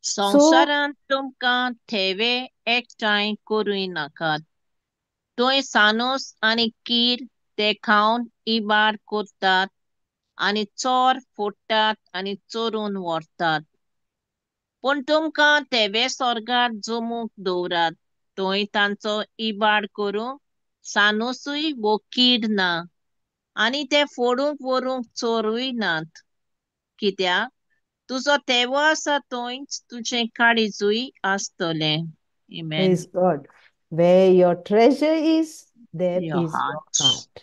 संवसारांत तुमकां थेवे एकठांय करूय नाकात, थंय सानोस आनी कीर ते खावन इबाड करतात आनी चोर फोडटात आनी चोरून व्हरतात. पूण तुमकां थेवे स्वर्गार जमूंक दवरात, थंय तांचो इबाड करूंक सानोसूय वो कीड ना आनी ते फोडूंक व्हरूंक चोरूय नात. कित्याक तुजो तेवो आसा थंयच तुजें काळीजूय आसतलें. Amen. Praise God. Where your treasure is, there Your is your heart. heart.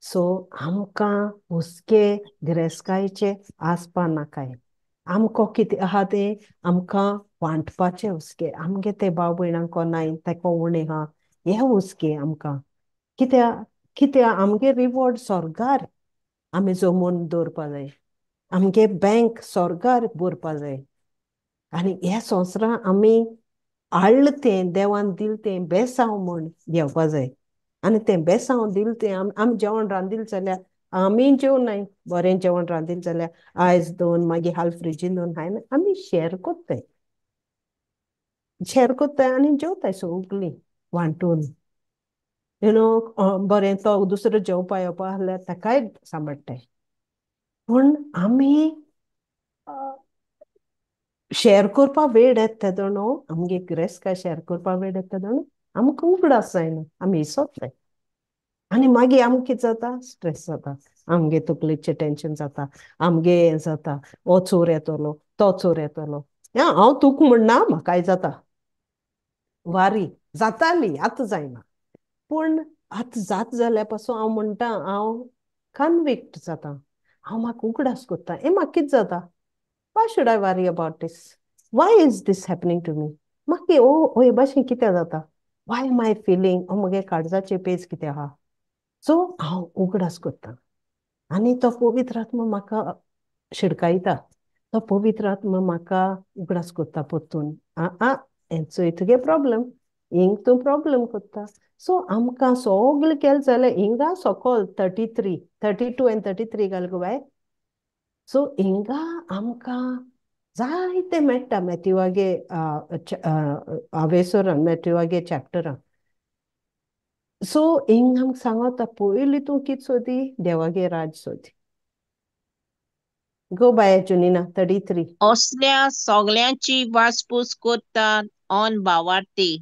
So आमकां हुस्के गिरेस्कायचे आसपा नाकाय. आमकां कितें आहा तें आमकां वांटपाचे हुस्के. आमगे ते भाव भयणांक नाय तेका उणें आहा हे हुस्के आमकां. कित्याक कित्याक आमगे रिवॉर्ड स्वर्गार आमी जमोवन दवरपा जाय, आमगे बँक स्वर्गार भरपा जाय. आनी ह्या संवसारांत आमी हाडलें तें देवान दिलें तें बेसांव म्हूण घेवपा जाय. आनी तें बेसांव दिलें तें आमी जेवण रांदिलें जाल्यार आमी जेवनाय, बरें जेवण रांदिलें जाल्यार आयज दोन मागीर हाल फ्रिजीन दोन खायना, आमी शेर कोत्ताय, शेर कोत्ताय आनी जेवताय सगलीं वांटून. You know बरें तो दुसरो जेवपा येवपा आसल्यार ताकाय सांबाळटाय. पूण आमी शेर करपा वेळ येता तेदो न्हू, आमगे गिरेस्काय शेर करपा वेळ येता तेदो न्हू आमकां उगडास जायना, आमी इसोत्ताय. आनी मागीर आमकां कितें जाता, स्ट्रेस जाता, आमगे तकलेचें टेंशन जाता, आमगे हें जाता, हो चोर येतलो तो चोर येतलो. हांव तुका म्हणना म्हाकाय जाता, वारी जाताली आतां जायना. पूण आतां जात जाल्यार पासून हांव म्हणटा हांव कन्विक्ट जाता, हांव म्हाका उगडास करता, हें म्हाका कितें जाता, Why should I worry about this? Why is this happening to me? म्हाका ओ हे भाशेन कितें जाता, Why am I feeling, ओ म्हगे काळजाचे पेज कितें आहा. सो हांव उगडास करता आनी तो पवित्र आत्मा म्हाका शिडकायता, तो पवित्र आत्मा म्हाका उगडास करता परतून, आ आ हें चोय तुगे प्रॉब्लम, हिंग तूं प्रॉब्लम करता. सो आमकां सगळें केलें जाल्यार हिंगा सकल 33, 32 आनी 33 घाल गो बाय. सो हिंगा आमकां जायते मेळटा मॅथ्यूआगे आवेसोरान, मॅथ्यूआगे चॅप्टरान. सो हिंग आमकां सांगता पयलीं तूं कितें सोदी, देवागे राज सोदी. गो बाय जुनिना 33. असल्या सगल्यांची वासपूस करतात ऑन भावार्थी,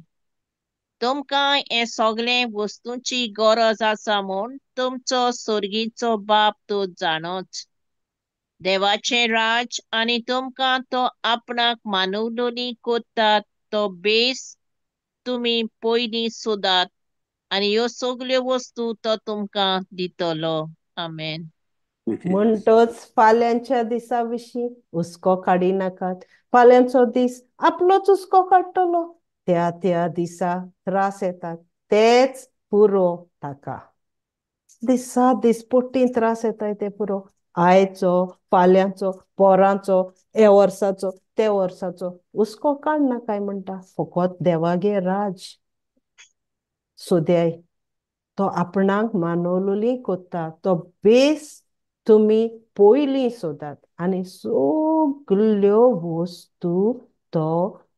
तुमकां हे सगळे वस्तूंची गरज आसा म्हूण तुमचो सर्गीचो बाप तो जाणोच. देवाचें राज आनी तुमकां तो आपणाक मानवलोनी करतात तो बेस तुमी पयलीं सोदात आनी ह्यो सगल्यो वस्तू तो तुमकां दितलो. आमेन. म्हणटच फाल्यांच्या दिसा विशीं हुस्को काडिनाकात, फाल्यांचो दीस आपलोच हुस्को काडटलो. त्या त्या दिसा त्रास येतात तेच पुरो ताका. दिसा दिसपट्टी त्रास येताय ते पुरो, आयचो फाल्यांचो पोरांचो हे वर्साचो ते वर्साचो हुस्को काडनाकाय म्हणटा. फकत देवागे राज सोद्याय, तो आपणाक मानवलोली कोत्ता तो बेस तुमी पयलीं सोदात आनी सगल्यो वस्तू तो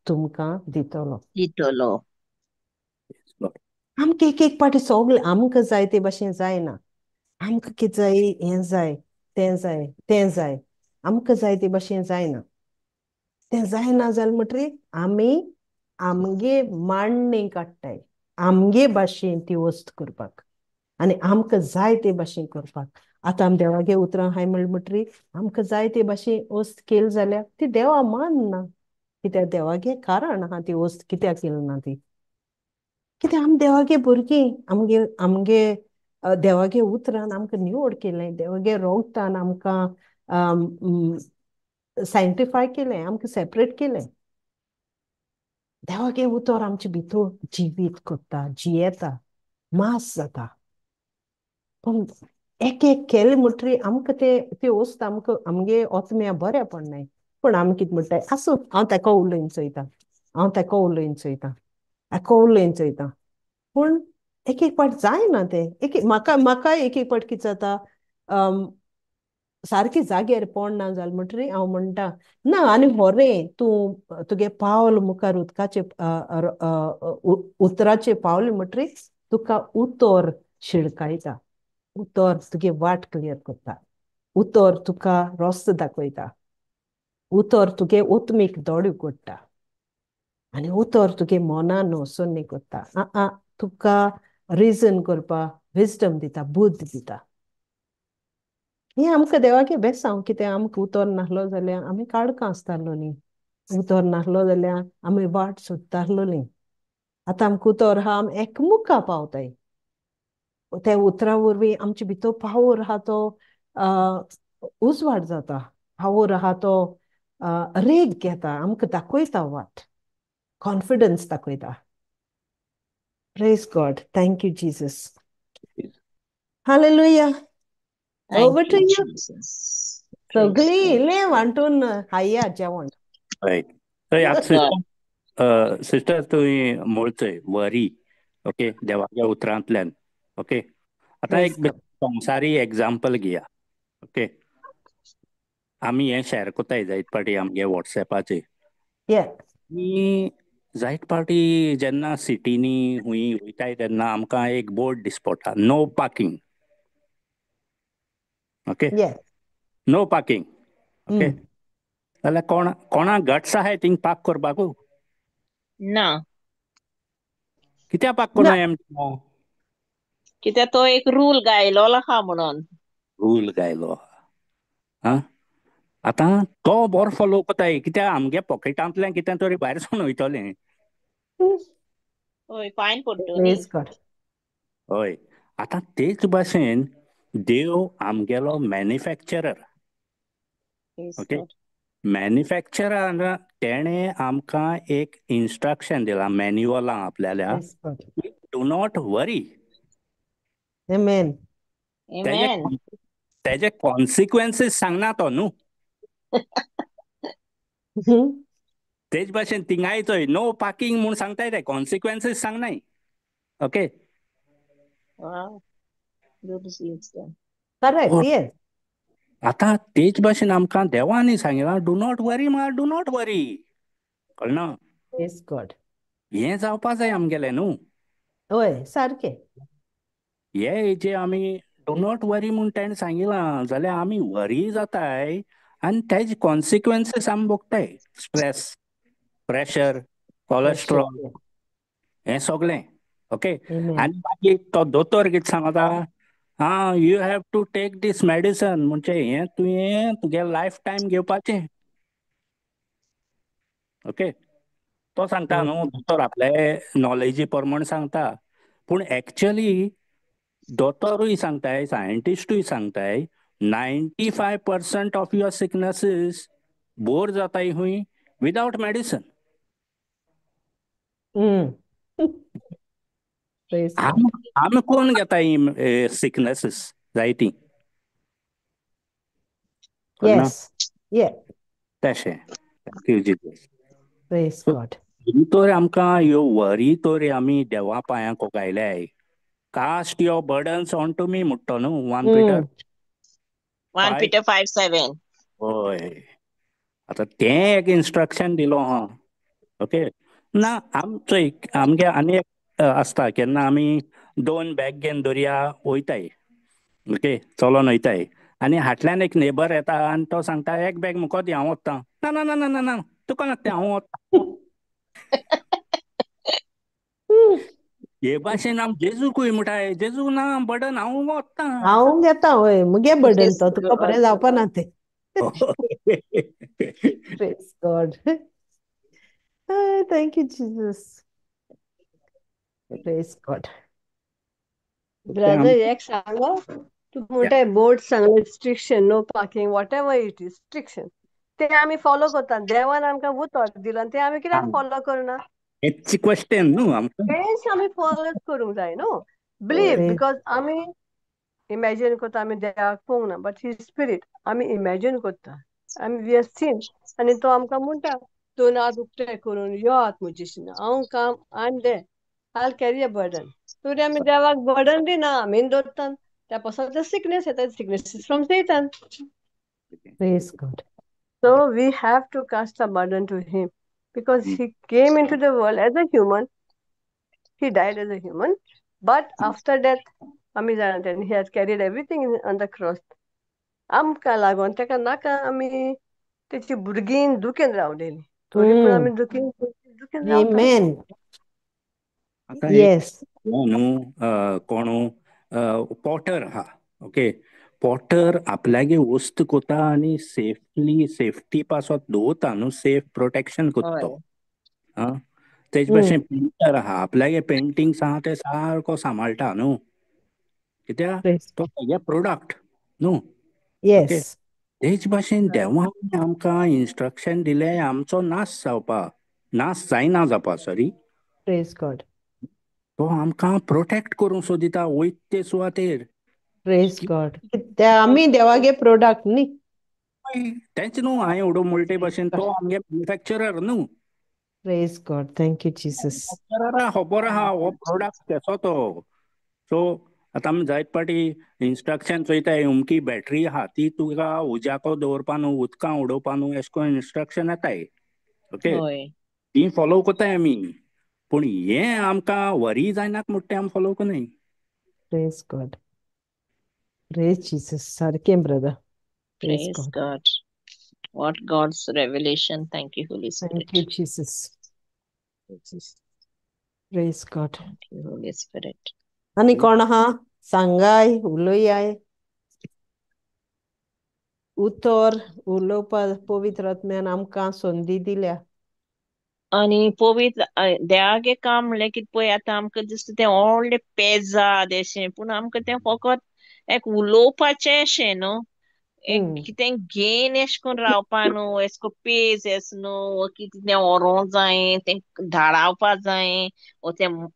तुमकां दितलो दितलो. आमकां एक एक पाटी सगळें आमकां जाय ते भाशेन जायना, आमकां कितें जाय हें जाय तें जाय तें जाय, आमकां जाय ते भाशेन जायना. तें जायना जालें म्हणटकीर आमी आमगे मांडणी काडटाय आमगे भाशेन ती वस्त करपाक आनी आमकां जाय ते भाशेन करपाक. आतां आमी देवागे उतरां हाय म्हणलें म्हणटकीर आमकां जाय ते भाशेन वस्त केली जाल्यार ती देवा मानना, कित्याक देवागे कारण आहा ती वस्त कित्याक केली ना ती. कित्याक आमी देवागे भुरगीं, आमगे आमगे देवागे उतरान आमकां निवड केलें, देवागे रोगतान आमकां सायंटिफाय केलें, आमकां सेपरेट केलें. देवागे उतर आमचे भितर जिवीत करता, जियेता, मास जाता. पूण एक एक केलें म्हणटकीर आमकां ते ती वस्त आमकां आमगे ओतम्या बरें पडनाय. पूण आमी कितें म्हणटाय, आसूं हांव ताका उलोवन चोयता, हांव ताका उलोवन चोयता, ताका उलोवन चोयता. पूण एक एक पाट जायना तें. एक एक म्हाका म्हाका एक एक पाट कितें जाता, सारकें जाग्यार पडना जालें म्हणटरी हांव म्हणटा ना आनी होरें तूं तुगे पावल मुखार उदकाचें उतराचें पावल म्हणटरी तुका उतर शिडकायता, उतर तुगे वाट क्लियर करता, उतर तुका रस्तो दाखयता, उतर तुगे ओतमीक दोळे उगडटा आनी उतर तुगे मनान वसोन करता, आ तुका रिजन करपा विजडम दिता, बुद्ध दिता. हें आमकां देवागे बेसांव कितें आमकां उतर नासलो जाल्यार आमी काळखां आसतालो न्ही, उतर नासलो जाल्यार आमी वाट सोदतालो न्ही. आतां आमकां उतर आहा, आमी एकमुखा पावताय. त्या उतरा वरवीं आमचे भितर पावर आहा तो उजवाड जाता, पावर आहा तो रेग घेता, आमकां दाखयता वाट, कॉन्फिडन्स दाखयता. Praise God, thank you Jesus, hallelujah. Over to you. सगळीं इल्लें वांटून हाया जेवण. सिस्टर तुवें म्हणचें वरी, ओके, देवाच्या उतरांतल्यान. ओके, आतां एक संवसारी एग्जाम्पल घेया. ओके, आमी हें शेअर कोताय जायत पाटी आमगे वॉट्सएपाचेर. जायत पाटी जेन्ना सिटीनी हुंय वयताय तेन्ना आमकां एक board दिसपडटा, no parking. Okay, no parking. Okay, जाल्यार कोण कोणाक गट्स आहाय थिंग पार्क करपाकू ना? कित्याक पार्क करना? कित्याक तो एक रूल गायलो आहा म्हणून. रूल गायलो आं, आतां तो बरो फॉलो कोताय कित्याक आमगे पॉकेटांतल्यान कितें तरी भायर सरून वयतलें. हय, फायन पडटली. हय, आतां तेच भाशेन देव आमगेलो मॅन्युफॅक्चरर. ओके, मॅन्युफॅक्चरान तेणें आमकां एक इन्स्ट्रक्शन दिलां, मॅन्युअलां आपल्याल्या, do not worry. तेजे कॉन्सिक्वेन्सीस सांगना तो न्हू. तेच भाशेन थिंगाय चोय नो पार्किंग म्हूण सांगताय ते कॉन्सिक्वेन्सीस सांगनाय. ओके, आतां तेच भाशेन आमकां देवांनी सांगिलां do not worry म्हळ्यार do not worry, कळना? हें जावपा जाय आमगेलें न्हू. हय, सारकें. हे जे आमी do not worry म्हूण तेणें सांगिलां जाल्यार आमी वरी जाताय आनी तेजे कॉन्सिक्वेन्सीस आमी भोगताय, स्ट्रेस, प्रेशर, कोलेस्ट्रॉल, हें सगळें. ओके, आनी मागीर तो दोतोर कितें सांगता, आं you have to take this medicine, म्हणजे हें तुवें तुगे लायफ टायम घेवपाचें. ओके, तो सांगता न्हू दोतोर आपले नॉलेजी प्रमाण सांगता, पूण एक्चुअली दोतोरूय सांगताय, सायंटिस्टूय सांगताय 95% ऑफ your sicknesses bore जाताय हुंय विदावट मेडिसन. आमी कोण घेता ही सिकनेसीस जायती? तशें तर आमकां ह्यो वरी तर आमी देवा पांयांक कोगायल्याय. Cast your burdens on to me म्हणटा न्हू 1 Peter 1 Peter 5:7. हय, आतां तें एक इन्स्ट्रक्शन दिलो हा. ओके, ना आमचो एक आमगे आनी एक आसता, केन्ना आमी 2 बॅग घेवन दर्या वयताय, ओके, चलोन वयताय आनी हाटल्यान एक नेबर येता आनी तो सांगता एक बॅग मुको दी हांव वता. ना ना ना ना ना तुका नाका तें, हांव वता. हे भाशेन आम जेजूकूय म्हणटाय, जेजू ना बर्डन हांव वता, हांव घेता. हय, मुगे बर्डन तो तुका बरें जावपा ना तें. Praise God, thank you Jesus, praise God. Brother एक सांगो, तूं म्हणटाय बोर्ड सांगलें restriction, no parking, whatever it is restriction, ते आमी फॉलो करता. देवान आमकां उतर दिलां तें आमी कित्याक फॉलो करना? क्वेश्चन न्हू आमकां, तेंच आमी फॉलो करूंक जाय न्हू. बिलीव, because आमी इमॅजीन करता, आमी देवाक पळोवंक ना, बट he spirit आमी इमॅजीन करता, आमी we are scene. आनी तो आमकां म्हणटा दोन हात उक्ते करून यो आत म्हजेशी, हांव काम I am there. I carry a burden. तरी आमी देवाक बर्डन दिना, आमी दवरता. त्या पासून ते सिकनेस येता, sickness is from Satan. Praise God. So we have to cast a burden to him because he came into the world as a human. He died as a human, but after death, आमी जाणा he has carried everything on the cross. आमकां लागून ताका नाका आमी तेची भुरगीं दुखेन रावलेली, तरी पूण आमी दुखेन दुखेन रावता. Amen. आतां एक Yes. न्हू कोण पॉटर आहा, ओके, पॉटर आपल्यागे वस्त कोता आनी सेफली सेफ्टी पासत दवरता न्हू, सेफ प्रोटेक्शन कोत्ता तो. आं, तेज भाशेन पेंटर आहा, आपल्यागे पेंटिंग्स आहा ते सारको सांबाळटा न्हू, कित्याक Praise. तो तेगे प्रोडक्ट न्हू. Okay, Yes. तेच भाशेन देवान आमकां इन्स्ट्रक्शन दिलें आमचो नाश जावपा, नाश जायना जावपा, सॉरी, Praise God. तो आमकां प्रोटेक्ट करूंक सोदिता वयत ते सुवातेर. Praise God. ते आमी देवागे प्रोडक्ट न्ही. तेंच न्हू हांवें उडो म्हणटे भाशेन तो आमगे मॅन्युफॅक्चरर न्हू. Praise God. Thank you, Jesus. मॅन्युफॅक्चररा खबर आहा हो प्रोडक्ट केसो तो. सो आतां आमी जायत पाटी इन्स्ट्रक्शन चोयताय, अमकी बॅटरी आहा ती तुका उज्याको दवरपा न्हू, उदकां उडोवपा न्हू, एशें करून इन्स्ट्रक्शन येताय. ओके, ती फॉलो कोताय आमी, पूण हें आमकां वरी जायनाक म्हणटा तें आमी follow कोनाय. Praise God. Praise Jesus. सारकें brother. Praise Praise God. God. What God's revelation. Thank you, Holy Thank Spirit. you, Jesus. Praise God. Thank you, Holy Spirit. आनी कोण आहा सांगाय उलोयाय उतर उलोवपा पवित्र आत्म्यान आमकां संदी दिल्या. आनी पवित्र देवागे काम म्हणल्यार कितें पळय आतां आमकां दिसता तें व्हडलें पेजाद अशें, पूण आमकां तें फकत एक उलोवपाचें अशें न्हू, एक कितें घेन एशें करून रावपा न्हू, एशें करून पेज एस न्हू, कितें तें व्हरोंक जाय, तें धाडावपा जाय, वो तें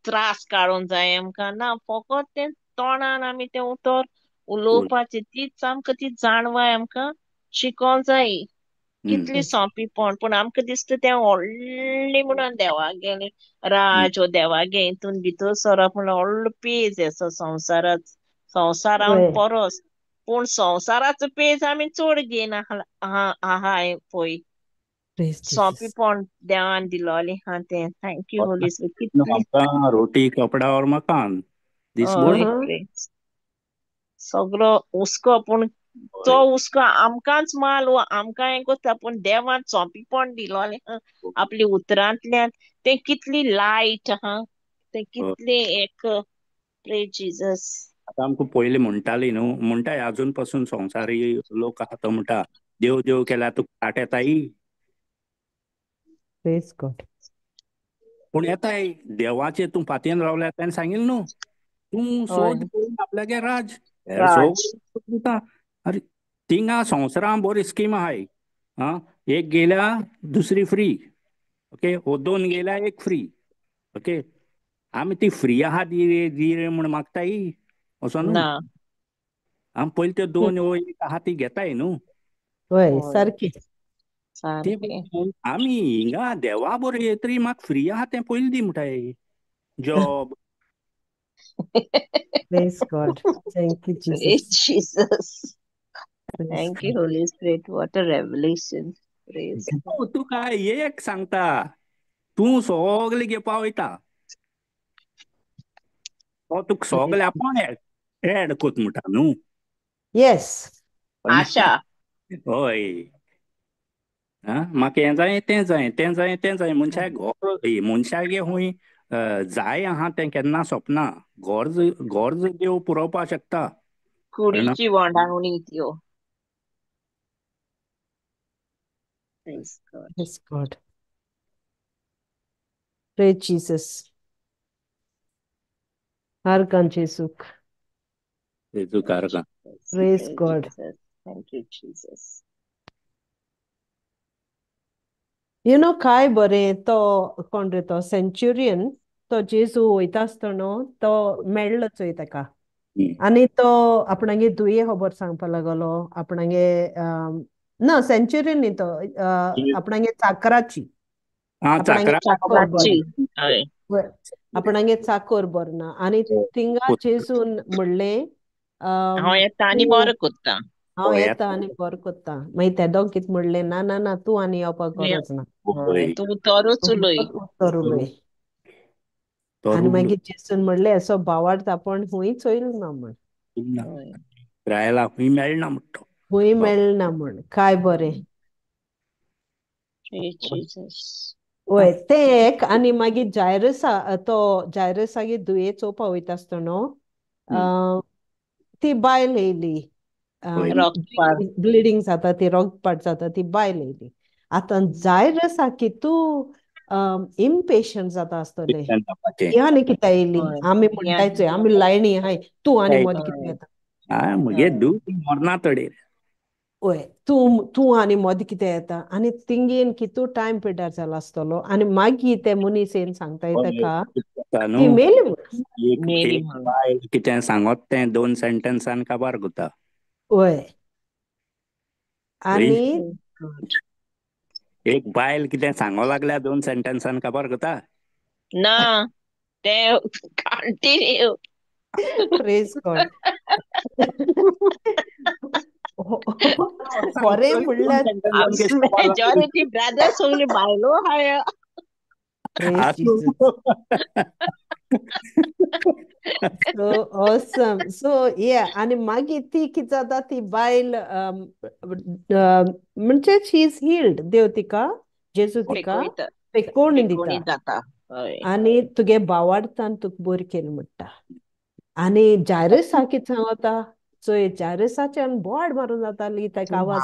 त्रास काडूंक जाय आमकां ना. फकत तें तोंडान आमी तें उतर उलोवपाचें, तीच आमकां ती जाणवाय आमकां शिकोंक जाय. कितली सोंपीपण, पूण आमकां दिसता तें व्हडलें म्हणून देवागेलें राज वो देवागे हितून भितर सरप म्हणल्यार व्हडलो पेज आसा संवसारात, संवसारान परस. पूण संवसाराचो पेज आमी चड घेयना आहाय पळय. Praise Jesus. सोंपीपण देवान दिलोलें आहा तें. Thank you Holi spirit. कितली आमकां रोटी कपडा और मकान दीस हय भर. सगळो हुस्को, पूण तो हुस्को आमकांच माल वो आमकां हें कोत्ता, पूण देवान सोंपीपण दिलोलें आहा आपली उतरांतल्यान. तें कितली लायट आहा, तें कितलें एक. प्रेज जीजस. आतां आमकां पयलीं म्हणटाली न्हू, म्हणटाय आजून पासून संवसारी लोक आहा तो म्हणटा देव देव केल्यार तुका काट येताय, Praise God. पूण येताय देवाचे तूं फातयेन रावल्यार तेणें सांगिल्लें न्हू तूं सोद पळय आपल्यागे राज हेर सगळें दिता. अरे थिंगा संवसारान बरी स्कीम आहाय, आं, एक गेल्या दुसरी फ्री, ओके, वो दोन गेल्या एक फ्री, ओके, आमी ती फ्री आहा दी रे दी रे म्हूण मागताय असो न्हू, ना आमी पयलीं त्यो दोन वो एक आहा ती घेताय न्हू. हय सारकें. ते सारकें. आमी हिंगा देवा बरोबर तरी म्हाका फ्री आहा तें पयलीं दी म्हणटाय job. Praise God. Thank you, Praise Jesus. Jesus. Praise Thank you, God. Holy Spirit. What a revelation. Praise God. तुका एक सांगता, तूं सगळें घेवपा वयता, तो तुका सगळें आपूण एड कोत म्हणटा न्हू. Yes. आशा. हय, आं, म्हाका हें जाय तें जाय तें जाय तें जाय, मनशाक गरज, मनशागे खूंय जाय आहा तें केन्ना सोंपना, गरज गरज देव पुरोवपाक शकता. कळना? कुडीची वंडावणी त्यो. Praise God. Praise God. Praise Jesus. हर कांचे सुख. जेजू कारका. Praise Praise God. Jesus. Thank you, Jesus. You know काय बरें, तो कोण रे तो सेंच्युरियन, तो जेजू वयता आसतना तो मेळ्ळो चोय ताका, आनी तो आपणागे दुये खबर सांगपा लागलो आपणागे, ना सेंच्युरियन न्ही तो, आपणागे चाकराची, आं, आपणागे चाकरा चाकर चाकराची. बरें. हय. आपणागे चाकोर बरो ना. आनी थिंगा जेजून म्हणलें हांव येता आनी बरो कोत्ता. हांव येता आनी बरो कोत्ता. मागीर तेदो कितें म्हणलें, ना ना ना, तूं आनी येवपाक गरज ना, तूं उतरूच उलय. उतर उलय. आनी मागीर जेजून म्हणलें असो भावार्थ आपूण हुंय चोयल ना म्हण, इस्रायला हुंय मेळना म्हणटा, हुंय मेळना म्हण. काय बरें. वय तें एक. आनी मागीर जायरसा, तो जायरसागे दुये चोवपा वयता आसतना ती बायल येयली, ब्लिडींग जाता, ती रगतपात जाता, ती बायल येयली. आतां जायरसा की तूं इम्पेशंट जाता आसतलें, ती आनी कित्याक येयली, आमी म्हणटाय चोय आमी लायनी आहाय, तूं आनी मदीं कितें येता, म्हगे दूद मरना तडेर. वय तूं तूं आनी मदीं कितें येता. आनी तिंगेन कितू टायम पिड्ड्यार जाला आसतलो. आनी मागीर ते मनीस येवन सांगताय ताका ती मेली म्हूण. कितें सांगत तें दोन सेंटेन्सान काबार कोता. वय आनी एक बायल कितें सांगो लागल्या दोन सेंटेन्सान काबार कोता ना, तें कंटिन्यू. Praise God. खरें म्हणल्यार मेजॉरिटी ब्रदर सगळी बायलो आहाय. So awesome. So yeah, आनी मागीर ती कितें जाता, ती बायल म्हणजे शी is healed, देव तिका, जेजू तिका पेकोवणी दिता आनी तुगे भावार्थान तुका बरी केली म्हणटा. आनी जायरसा कितें सांगता चोय, जायरसाच्यान बोड मारून जाताली, ताका आवाज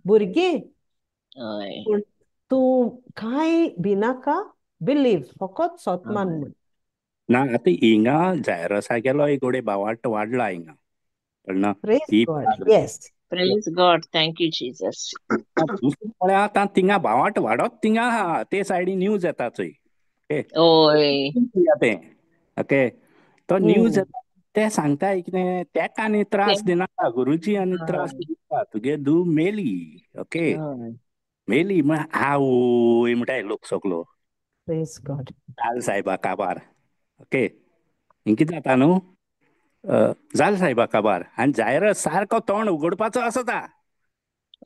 भुरगीं, पूण तूं कांय भिनाका, बिलीव, फकत सोतमान म्हण. ना आतां हिंगा जायरसा गेलो एक गोडे भावार्थ वाडला हिंगा. Praise God. Yes, praise God, thank you Jesus. दुसरें म्हळ्यार आतां थिंगा भावार्थ वाडत थिंगा आहा, ते सायडीन न्यूज येता चोय. ओय तें ओके, तो न्यूज येता ते सांगता कितें तेका आनी त्रास दिनाका, गुरुजी आनी त्रास दिनाका, तुगे धूव मेली. ओके मेली म्हण आवय म्हणटाय लोक सगलो. प्रेज गॉड. जाल सायबा काबार. ओके कितें जाता न्हू, जाल सायबा काबार आनी जायरस सारको तोंड उगडपाचो आसता.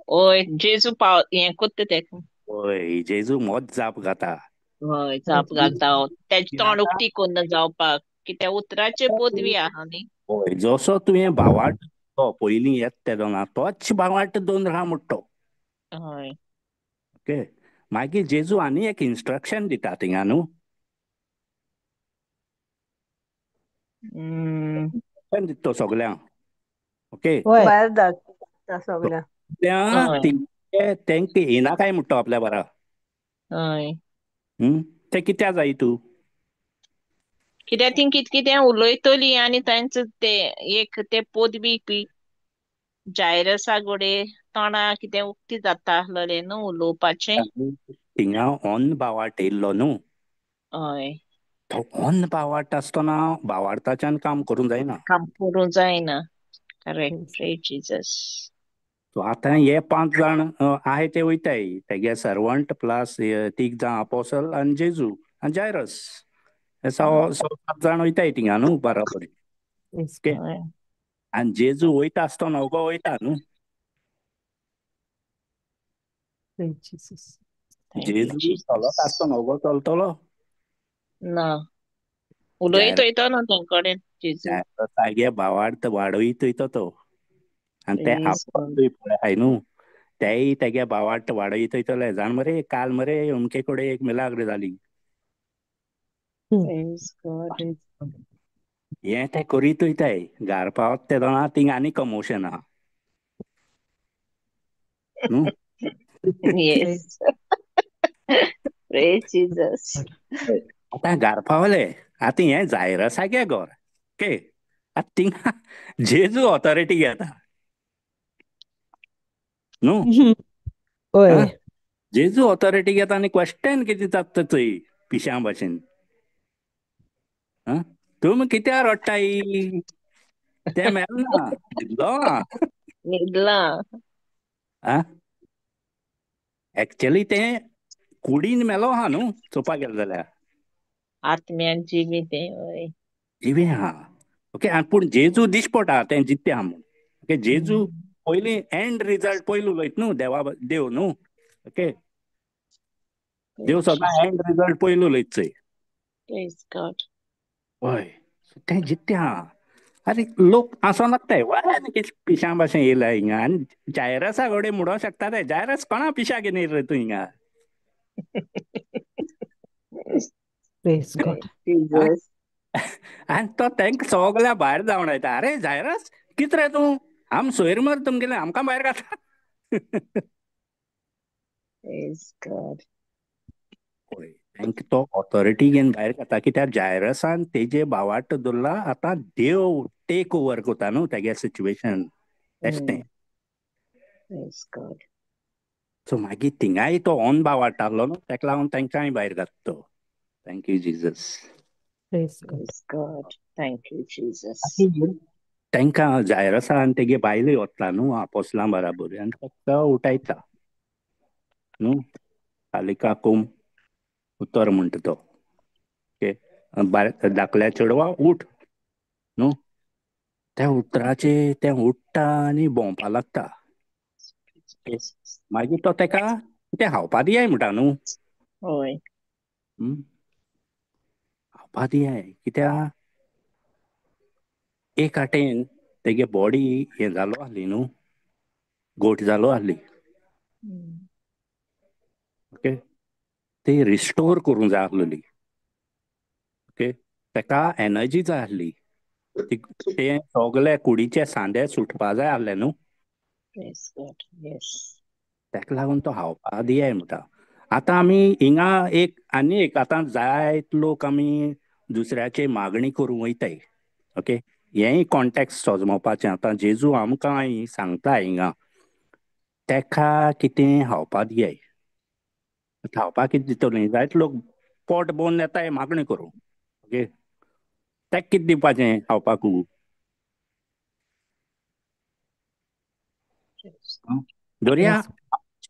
ओय जेजू पाव हें कोत्ता तेका. ओय जेजू मोद जाप घाता. हय जाप घालता, तेजें तोंड उक्ती कोन्ना जावपाक, कित्याक उतराचे पदवी आहा न्ही. हय जसो तुवें भावार्थ तो पयलीं येता तेदोना तोच भावार्थ दोन राहा म्हणटा. हय ओके मागीर जेजू आनी एक इन्स्ट्रक्शन दिता थिंगा न्हू, दिता तो सगल्यांक. ओके भायर धाडटा सगल्यांक, तेंका येना काय म्हणटा आपल्या बारा. हय ते कित्याक जाय तूं, कित्याक ती कितें कितें उलयतली आनी तांचो ते एक ते पदवी जायरसा गोडे तोंडा कितें उक्ती जाता आसलें न्हू उलोवपाचें. थिंगा ऑन भावार्थ येयल्लो न्हू, हय तो ऑन भावार्थ आसतना भावार्थाच्यान काम करूंक जायना, काम करूंक जायना. करेक्ट, प्रेज जीसस. सो आतां हे 5 जाण आहाय ते वयताय, तेगे सर्वंट प्लस 3 जाण अपोसल आनी जेजू आनी जायरस, हे 6-7 जाण वयताय थिंगा न्हू बराबर. ओके आनी जेजू वयता आसतना ओगो वयता न्हू, जेजू चलत आसतना ओगो चलतलो ना, उलयत वयतो ना तें कडेन जेजू, सागे भावार्थ वाडयत वयता तो. आनी ते आपोसूय पळय आहाय न्हू, तेय तेगे भावार्थ वाडयत वयतले. जाण मरे काल मरे अमके कडेन एक मिलाग्र जाली, हें ते करीत वयताय. घार पावत तेदोना थिंगा आनी कमोशन आहा न्हू. आतां घार पावले, आतां हें जायरसा गे घर. ओके आतां थिंगा जेजू ऑथॉरिटी घेता न्हू, जेजू ऑथॉरिटी घेता आनी क्वेश्चन कितें जाता चोय पिश्यां भाशेन, तुमी कित्याक रडटाय, तें मेळना न्हिदलो न्हिदला. एक्चुअली तें कुडीन मेलो आहा न्हू चोवपाक गेलें जाल्यार. आत्म्यान जिवी तें हय. जिवें आहा. ओके, आनी पूण जेजू दिश्ट पडटा तें जित्तें आहा म्हूण. ओके, जेजू पयलीं एंड रिजल्ट पयलीं उलयत न्हू, देवा देव न्हू. ओके, देव सदां एंड रिजल्ट पयलीं उलयत चोय. Praise God. हय, तें जित्तें आहा. आरे लोक आसों लागताय वा कितें पिशां भाशेन येयला हिंगा, आनी जायरसा कडेन म्हणूंक शकता ते, जायरस कोणा पिशा घेवन येयला रे तूं हिंगा? Praise God. Jesus. आनी तो तांकां सगळ्या भायर जावन येता, अरे जायरस कित रे तूं, आम सोयर मर तुमगेले, आमकां भायर घाता. Praise God. हय, तांकां तो ऑथॉरिटी घेवन भायर घाता, कित्याक जायरसान तेजे भावार्थ दवरला, आतां देव टेक ओवर करता न्हू तेगे सिच्युएशन, तेश तें. Praise God. सो मागीर थिंगाय तो ऑन भावार्थ आहलो न्हू, तेका लागून तांकांय भायर घाता तो. Thank you Jesus. Praise God. Praise God. Thank you Jesus. तांकां जायरसा आनी तेगे बायलूय वतला न्हू आपोसलां बराबर, आनी ताका उठायता न्हू, तालिका कुम उतर म्हणटा तो. ओके, धाकल्या चेडवा उठ न्हू, त्या उतराचे तें उठ्ठा आनी भोंवपा लागता. मागीर तो तेका तें खावपा दियाय म्हणटा न्हू. हय, खावपा दियाय, कित्याक एक आटेन तेगे बॉडी हें जालो आहली न्हू, गोट जालो आहली. ओके, ती रिस्टोर करूंक जाय आहलोली. ओके, तेका एनर्जी जाय आहली, ते सगळे कुडीचे सांदे सुटपा जाय आहले न्हू. Praise God. Yes. तेका लागून तो खावपा दियाय म्हणटा. आतां आमी हिंगा एक आनी एक आतां जायत लोक आमी दुसऱ्याची मागणी करूंक वयताय. ओके, हेंय कॉन्टेक्स्ट सोजमोवपाचें. आतां जेजू आमकां सांगता हिंगा, तेका कितें खावपा दियाय, खावपाक कितें दितलीं? जायत लोक पोट भरून येताय मागणी करूंक. ओके, तेका कितें दिवपाचें खावपाकू? दर्या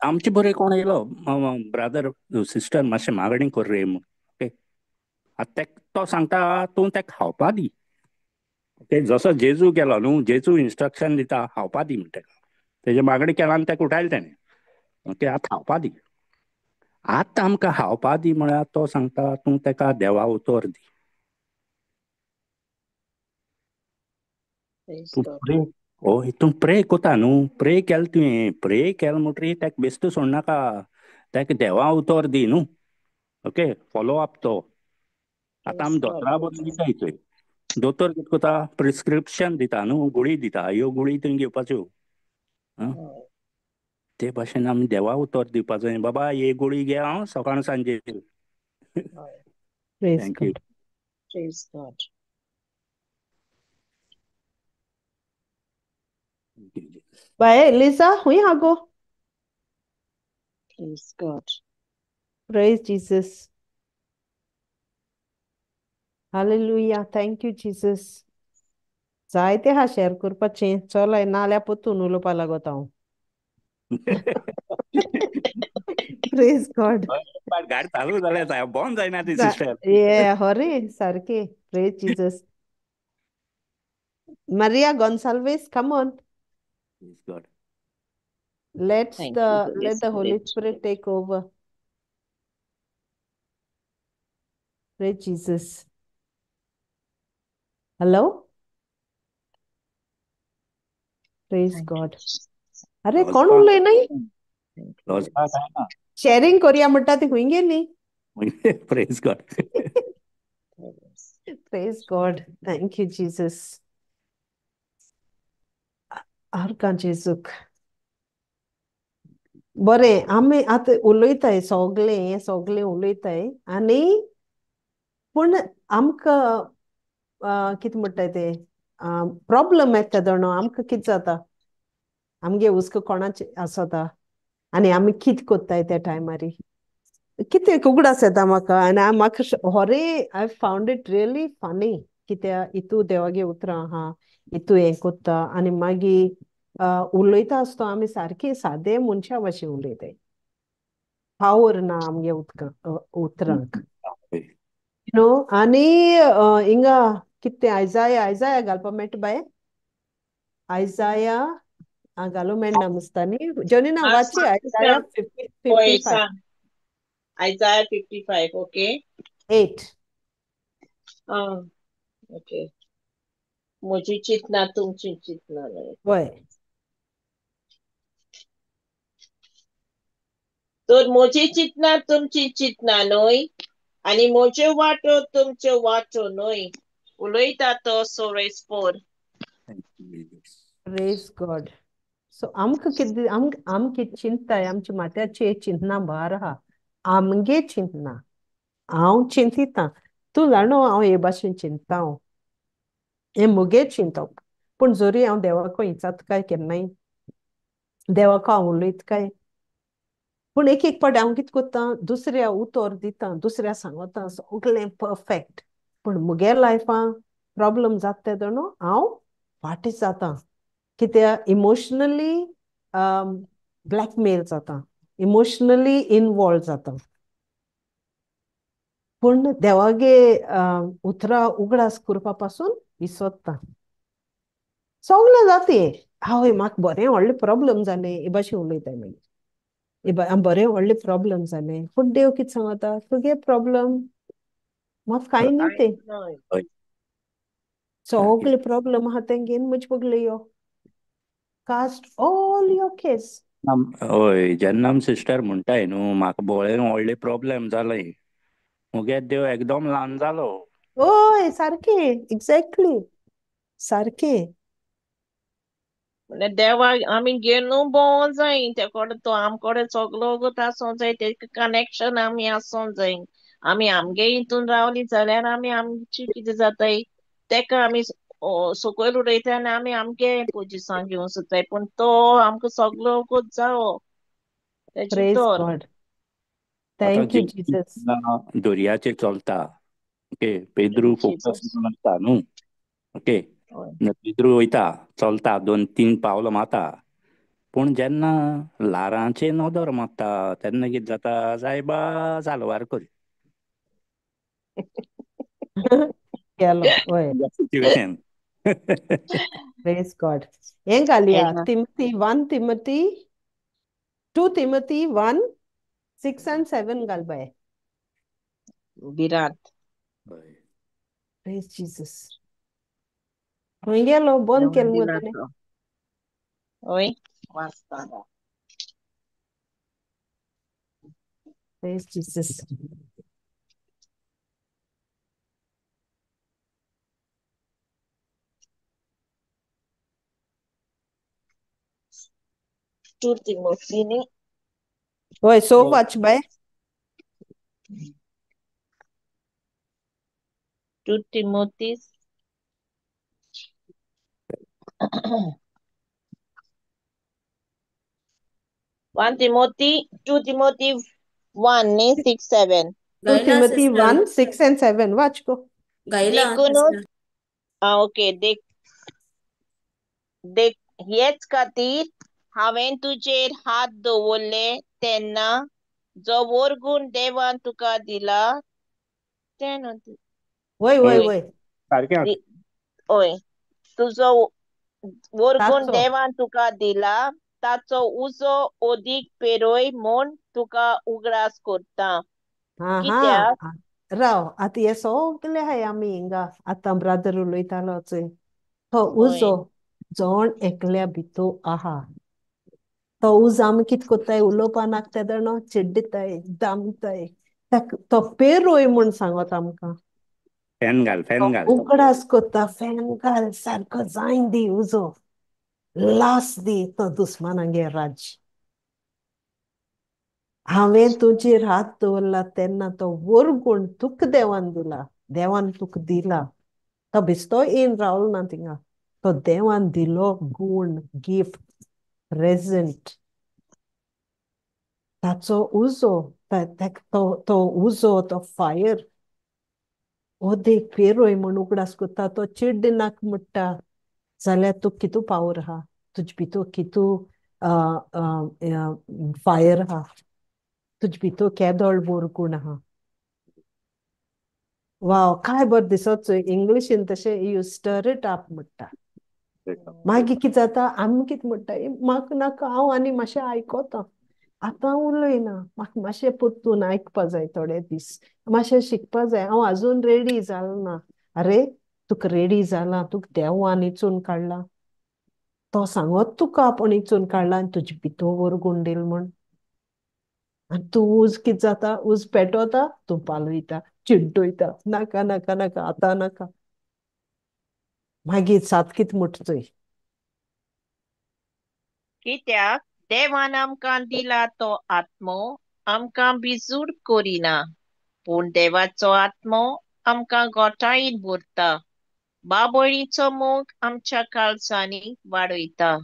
आमचे बरें कोण येयलो ब्रादर सिस्टर मातशें मागणी कर रे म्हूण. ओके, आतां तेक तो सांगता तूं तेका खावपा दी. ओके, जसो जेजू गेलो न्हू, जेजू इन्स्ट्रक्शन दिता खावपा दी म्हण तेका, तेजे मागणी केला आनी तेका उठायलें तेणें. ओके, आतां खावपा दी, आतां आमकां खावपा दी म्हळ्यार तो सांगता तूं तेका देवा उतर दी. Praise तूं God. प्रे, हय तूं प्रे कोता न्हू, प्रे केल तुवें, प्रे केल म्हणटरीर तेका बेश्टो सोडनाका, तेका देवा उतर दी न्हू. ओके, फॉलो अप तो. आतां Praise आमी God. दोतोरा बरोबर दिताय थंय, दोतोर कितें करता, प्रिस्क्रिप्शन दिता न्हू, गुळी दिता, ह्यो गुळी तुवें घेवपाच्यो. हय. ते भाशेन आमी देवा उतर दिवपाचें, बाबा हे गुळी घे हांव सकाळ सांजे. हय. Praise thank you. God. Praise God. Bye Lisa, हुई हागो? Praise God. Praise Jesus. Hallelujah. Thank you Jesus. जायते हा शेअर करपाचें, चल नाल्यार परतून उलोवपा लागता हांव. Praise God. गाडी चालू जाल्या, बंद जायना ती सिस्टर. ये हरे सारके. Praise Jesus. Maria Gonsalves, come on. Praise God. Let Thank the you, Holy let the Holy Spirit. Spirit take over. Praise Jesus. Hello? Praise Thank you, God. Jesus. अरे कोण रोजपा उलय नाही? Thank you, Holy रोजपा काय ना. Sharing करूया म्हणटा ती खंय गेली? Praise God. Spirit. Praise God. Thank you, Jesus. आरकां जेजूक. बरें, आमी आतां उलयताय सगळें, हें सगळें उलयताय आनी पूण आमकां कितें म्हणटाय ते प्रॉब्लम येता दोणो, आमकां कितें जाता, आमगे हुस्को कोणाचे आसता आनी आमी कितें कोत्ताय त्या टायमारी, कितें उगडास येता म्हाका. आनी म्हाका होरे I found it really funny, कित्याक इतू देवागे उतरां आहा, इतू हें कोत्ता आनी मागीर उलयता आसतो आमी सारकी सादे मनशा भाशेन उलयताय, पावर ना आमगे उदका उतरांक. न्हू आनी हिंगा कितें आयजाया आयजाया घालपा मेळटा बाय आयजाया घालूं मेळना मुसता न्ही जॉनिना वाची आयजाया फिफ्टी होय फिफ्टी फायव सांग. आयजाया 55 ओके. 8. आं ओके. म्हजी चिंतना तुमची चिंतना न्हय. वय. तर म्हजी चिंतना तुमची चिंतना न्हय आनी म्हज्यो वाटो तुमच्यो वाटो न्हय उलयता तो सोरेस्पोर. Praise God. सो आमकां कितें आम आम कितें चिंताय आमच्या माथ्याचेर चिंतना भार आहा आमगे चिंतना हांव चिंतिता तूं जाणो हांव हे भाशेन चिंता हांव हें मुगे चिंतप पूण जरी हांव देवाको इचात काय केन्नाय देवाको हांव उलयत काय पूण एक एक पावटी हांव कितें करता दुसऱ्या उतर दिता दुसऱ्या सांगता सगळें परफेक्ट पूण मुगे लायफान प्रॉब्लम जाता तेदो न्हू हांव फाटीं जाता कित्याक इमोशनली ब्लॅकमेल जाता इमोशनली इनवॉल्व जाता पूण देवागे उतरां उगडास करपा पासून विसरता सगळें जाता आवय म्हाका बरें व्हडलें प्रॉब्लम जालें हे भाशेन उलयताय मागीर हे बरें व्हडलें प्रॉब्लम जालें पूण देव कितें सांगता तुगे प्रॉब्लम म्हाका कांय न्ही तें न्हय. हय सारकें. सगळे प्रॉब्लम आहा तें घेवन म्हजे बगले यो. Cast all your case. हय जेन्ना आम सिस्टर म्हणटाय न्हू म्हाका बरें व्हडलें प्रॉब्लम जालें मुगे देव एकदम ल्हान जालो. हय सारकें एक्झॅक्टली सारकें. म्हणल्यार देवाक आमी घेवन भोंवों जाय ते कडेन तो आम कडेन सगलो वगत आसूंक जाय तेका कनेक्शन आमी आसूंक जाय. आमी आमगे हितून रावली जाल्यार आमी आमची कितें जाताय तेका आमी सकयल उडयता आनी आमी आमगे पोजिशन घेवंक सोदताय पूण तो आमकां सगलो वगत जावो तेजी प्रेज तर. गॉड. आतां thank you Jesus. दर्याचेर चलता ओके पेद्रू फोकस जीजस. आसता न्हू ओके हय. पेद्रू वयता चलता दोन तीन पावलां मारता पूण जेन्ना ल्हारांचेर नदर मारता तेन्ना कितें जाता सायबा साल्वार कर. गेलो वय. सिट्युएशन. प्रेज गॉड. हें घालया Timothy 1 Timothy 2 Timothy 1 6 and 7 घाल बाय. भिरांत. प्रेज जीसस. खंय गेलो बंद देवान केलें मुगो दिला ताणें. तो. हय वाचता. Praise Jesus. 2 Timothy न्ही. हय सो वाच बाय. 2 Timothy 1 Timothy 2 Timothy 1 न्ही 6 7. 2 गायला तिमोथी सिस्टर. 1 6 and 7 वाच गो. गायला देखूनच सिस्टर. आं ओके देख देख हेच खातीर हांवें तुजेर हात दवरले तेन्ना जो वर्गूण देवान तुका दिला तें न्हू. वय वय हय वय. सारकें. हय तुजो वर्गूण ताचो देवान तुका दिला ताचो उजो अदीक पेरय म्हूण तुका उगडास करता. हा हा कित्याक राव आतां हे सगळे आहाय आमी हिंगा आतां ब्रादर उलयतालो चोय तो हय उजो जण एकल्या भितर आहा तो उजो आमी कितें कोत्ताय उलोवपा नाका तेदो चिड्डिताय दामताय तो पेरोय म्हूण सांगत आमकां. फॅन घाल तो फॅन घाल. उगडास कोत्ता फॅन घाल सारको जायन दी उजो लास दी तो दुस्मानांगे राज्य. हांवें तुजेर हात दवरला तेन्ना तो वरगुण तुका देवान दिला देवान तुका दिला तो बेश्टो येवन रावलो ना थिंगा तो देवान दिलो गूण गिफ्ट प्रेझेंट ताचो उजो तो तो उजो तो फायर ओदेक पेरोय म्हूण उगडास करता तो चिड्ड नाक म्हणटा जाल्यार तुका कितू पावर आहा तुजे भितर कितू फायर आहा तुजे भितर केदोळ बोरगुण आहा. वाव काय बरें दिसत चोय इंग्लिशीन तशें you stir it up म्हणटा. मागीर कितें जाता आमी कितें म्हणटा म्हाका नाका हांव आनी मातशें आयकता आतां उलयना म्हाका मातशें परतून आयकपा जाय थोडे दीस मातशें शिकपा जाय हांव आजून रेडी जालें ना. अरे तुका रेडी जालां तुका देवान इचून काडला तो सांगत तुका आपूण इचून काडला आनी तुजे भितर गुंडेल म्हण आनी तूं उज कितें जाता उज पेटवता तूं पालयता चिड्डयता नाका नाका नाका आतां नाका. मागीर सात कितें म्हणटा चोय कित्याक देवान आमकां दिला तो आत्मो आमकां बिजूड करिना पूण देवाचो आत्मो आमकां गोठायेन भरता बाबळीचो मोग आमच्या काळजांनी वाडयता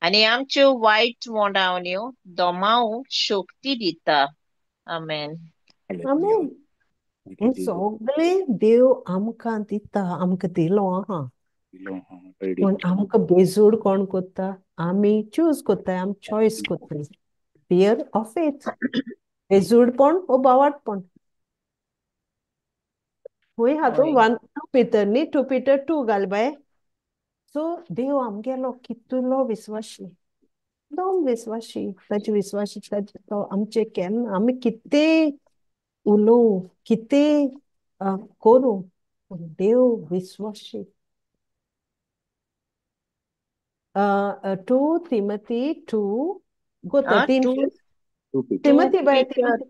आनी आमच्यो वायट मोडावण्यो दोमावूंक शक्ती दिता. आमेन. आमेन. हें सगळें देव आमकां दिता आमकां दिलो आहा पूण आमकां बेजूड कोण कोत्ता आमी चूज कोत्ताय आमी चॉयस कोत्ताय फियर ऑफ फेथ बेजूडपण ओ बावाटपण खंय आहा तूं 1 2 पीटर न्ही 2 पीटर 2 घाल बाय. सो देव आमगेलो कितलो विस्वाशी एकदम विस्वाशी ताजे विस्वाशी ताजे तो आमचे केन्ना आमी कितें उलोवं कितें करूं पूण देव विस्वाशी. 2 Timothy 2 go 13 Timothy bye Timothy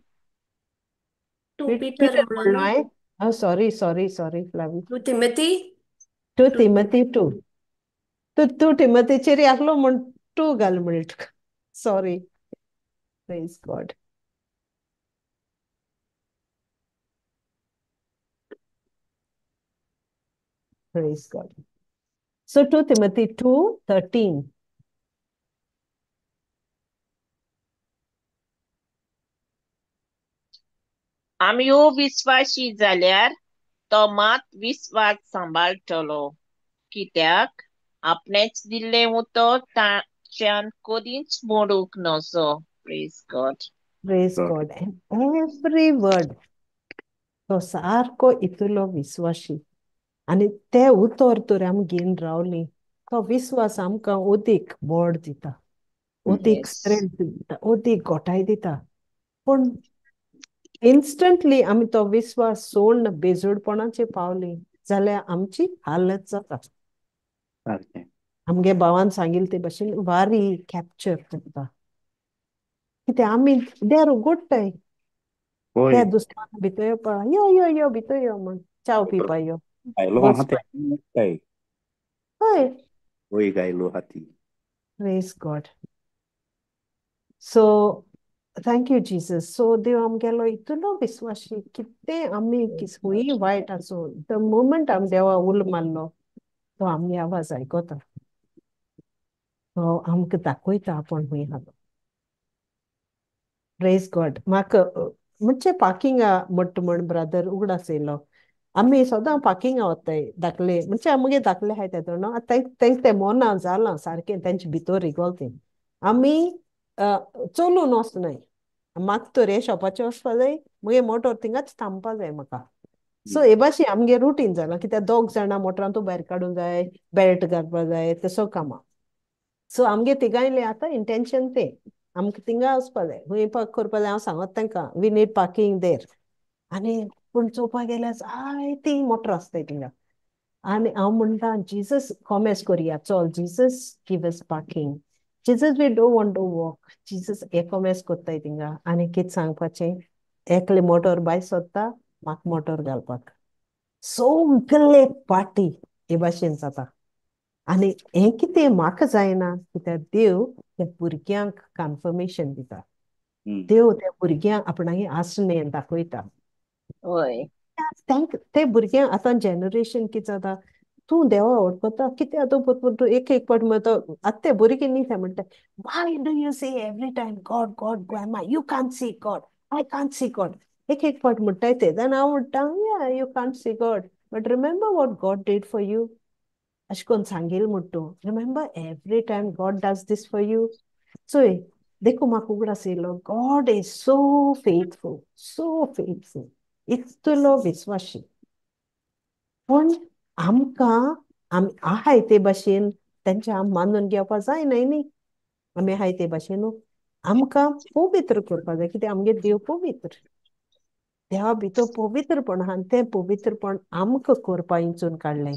2 Peter म्हणलो हांवें. Sorry sorry sorry Flavi 2 Timothy 2 Timothy 2 तूं 2 टिमतीचेर आहलो म्हण 2 घाल म्हणलें तुका. Sorry. Praise God. Praise God. So 2 Timothy 2:13. आमी विस्वाशी जाल्यार तो मात विस्वास सांबाळटलो कित्याक आपणेच दिल्लें उतर ताच्यान कदींच मोडूंक नजो. Praise God. Praise God. And every word तो सारको इतलो विस्वाशी आनी ते उतर तर आमी घेवन रावली तो विस्वास आमकां अदीक बळ दिता अदीक स्ट्रेंथ दिता अदीक गोठाय दिता. पूण इन्स्टंटली आमी तो विस्वास सोडून बेजोडपणाचे पावली जाल्यार आमची हालत जाता. आमगे भावान सांगिल्ले ते भशेन वारी कॅप्चर करता कित्याक आमी देर उगडटाय त्या दुसऱ्या भितर येवपा यो यो यो भितर यो म्हण चाव पिवपा यो. हय. Praise God. So thank you Jesus. So देव आमगेलो इतलो विस्वाशी कितें आमी खंय वायट आसूं the moment आमी देवा उलो मारलो तो आमगे आवाज आयकता तो आमकां दाखयता आपूण खंय आहा. Praise God. म्हाका म्हणजे पार्किंगा म्हट्ट म्हण ब्रदर उगडास येयलो आमी सदां पार्किंगा वताय धाकले म्हणजे आमगे धाकले आहाय तेदो न्हू आतां तेंक तें मोना जालां सारकें तेंचे भितर रिगोल तें आमी चलून वचनाय म्हाका तर हे शॉपाचेर वचपा जाय मुगे मोटोर थिंगाच थांबपा जाय म्हाका. सो हे भाशेन आमगे रुटीन जालां कित्याक दोग जाणां मोटरांतू भायर काडूंक जाय बेल्ट घालपा जाय ते सगळें कामां. सो आमगे तिगांयलें आतां इंटेन्शन तें आमकां थिंगा वचपा जाय खंय पार्क करपा जाय हांव सांगत तांकां we need parking there आनी पूण चोवपाक गेल्यार जायती मोटर आसताय थिंगा आनी हांव म्हणटा जिजस कॉमेस करया चल Jesus give us parking Jesus we don't want to walk Jesus हे कॉमेस कोत्ताय थिंगा आनी कितें सांगपाचें एकले मोटर भायर सोदता म्हाका मोटर घालपाक सगळे पार्टी हे भाशेन जाता आनी हें कितें म्हाका जायना कित्याक देव त्या भुरग्यांक कन्फर्मेशन दिता देव त्या भुरग्यांक आपणागे आसणें दाखयता. हय ते भुरग्यांक आतां जनरेशन कितें जाता तूं देवा वळखता कित्याक तूं परत एक एक पाट म्हणटा आतां ते भुरगीं न्ही ते म्हणटा why do you say every time God God grandma you can't see God I can't see God एक एक पाट म्हणटाय ते जाल्यार हांव म्हणटा yeah you can't see God but remember what God did for you अशें करून सांगील म्हण तूं remember every time God does this for you चोय देखून म्हाका उगडास येयलो God is so faithful so faithful इतलो विस्वाशी. पूण आमकां आमी आहाय ते भाशेन तेंच्या आमी मानून घेवपा जायना न्ही. आमी आहाय ते भाशेन आमकां पवित्र करपा जाय, कित्याक आमगे देव पवित्र, देवा भितर पवित्रपण आहा आनी तें पवित्रपण आमकां करपा इंचून काडलें.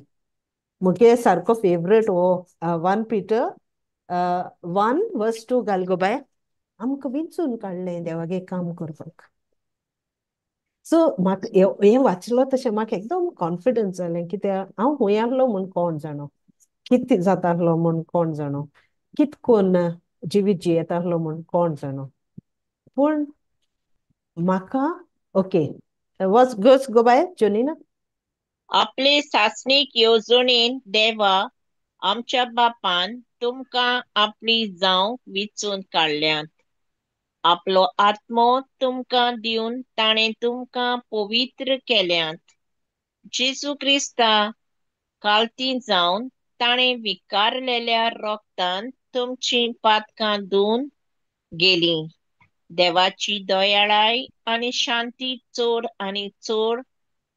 म्हगे सारको फेवरेट हो 1 Peter 1 verse 2 घाल गो बाय. आमकां विंचून काडलें देवागे काम करपाक. सो म्हाका हें वाचलो तशें म्हाका एकदम कॉन्फिडन्स जालें, कित्याक हांव खूंय आहलो म्हूण कोण जाणो, कितें जाता आहलो म्हूण कोण जाणो, कित कोन्न जिवीत जियेता आहलो म्हूण कोण जाणो, पूण म्हाका ओके वच गोस गो बाय जोनीना. आपले सासणीक येवजणेन देवा आमच्या बापान तुमकां आपली जावंक विचून काडल्यात. आपलो आत्मो तुमकां दिवन ताणें तुमकां पवित्र केल्यात. जेजू क्रिस्ता कालती जावन ताणें विकारलेल्या रोगतान तुमची पातकां धुवन गेली. देवाची दयाळाय आनी शांती चड आनी चड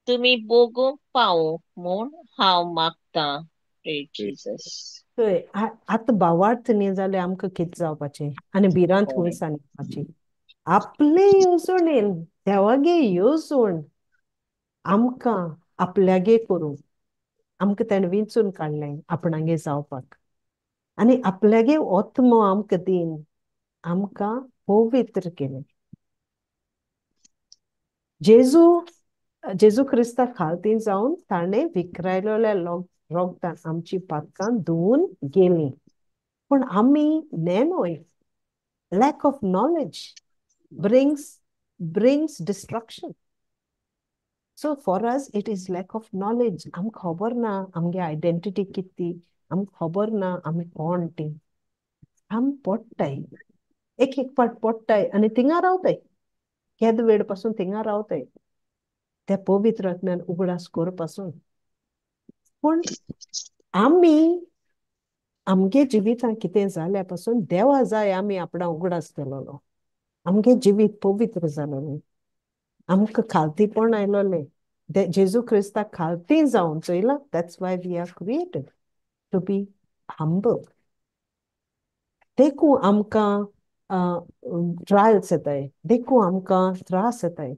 तुमी भोगूंक पावूंक म्हूण हांव मागतां. Jesus. चोय आतां भावार्थ न्ही जाल्यार आमकां कितें जावपाचें आनी भिरांत खंय सांगपाची. आपले येवजणेन देवागे येवजण आमकां आपल्यागे करूंक आमकां तेणें विंचून काडलें आपणागे जावपाक आनी आपल्यागे आत्मो आमकां दीन आमकां पवित्र केलें. जेजू जेजू क्रिस्ता खालती जावन ताणें विकरायलेल्या रोगतान आमची पातकां धुवून गेलीं. पूण आमी नेणोय, lack of knowledge brings destruction. So for us it is lack of knowledge. आमकां खबर ना आमगे आयडेंटिटी कितें ती, आमकां खबर ना आमी कोण ती. आमी पडटाय, एक एक पाट पडटाय आनी थिंगा रावताय, केदो वेळ पासून थिंगा रावताय त्या पवित्र आत्म्यान उगडास करपासून. पूण आमी आमगे जिवितांत कितें जाल्या पासून देवा जाय आमी आपणा उगडास केलोलो, आमगे जिवीत पवित्र जालोलें, आमकां खालतीपण आयलोलें. जेजू क्रिस्ताक खालती जावन चोयला. That's why we are created to be humble. देखून आमकां ट्रायल्स येताय, देखून आमकां त्रास येताय,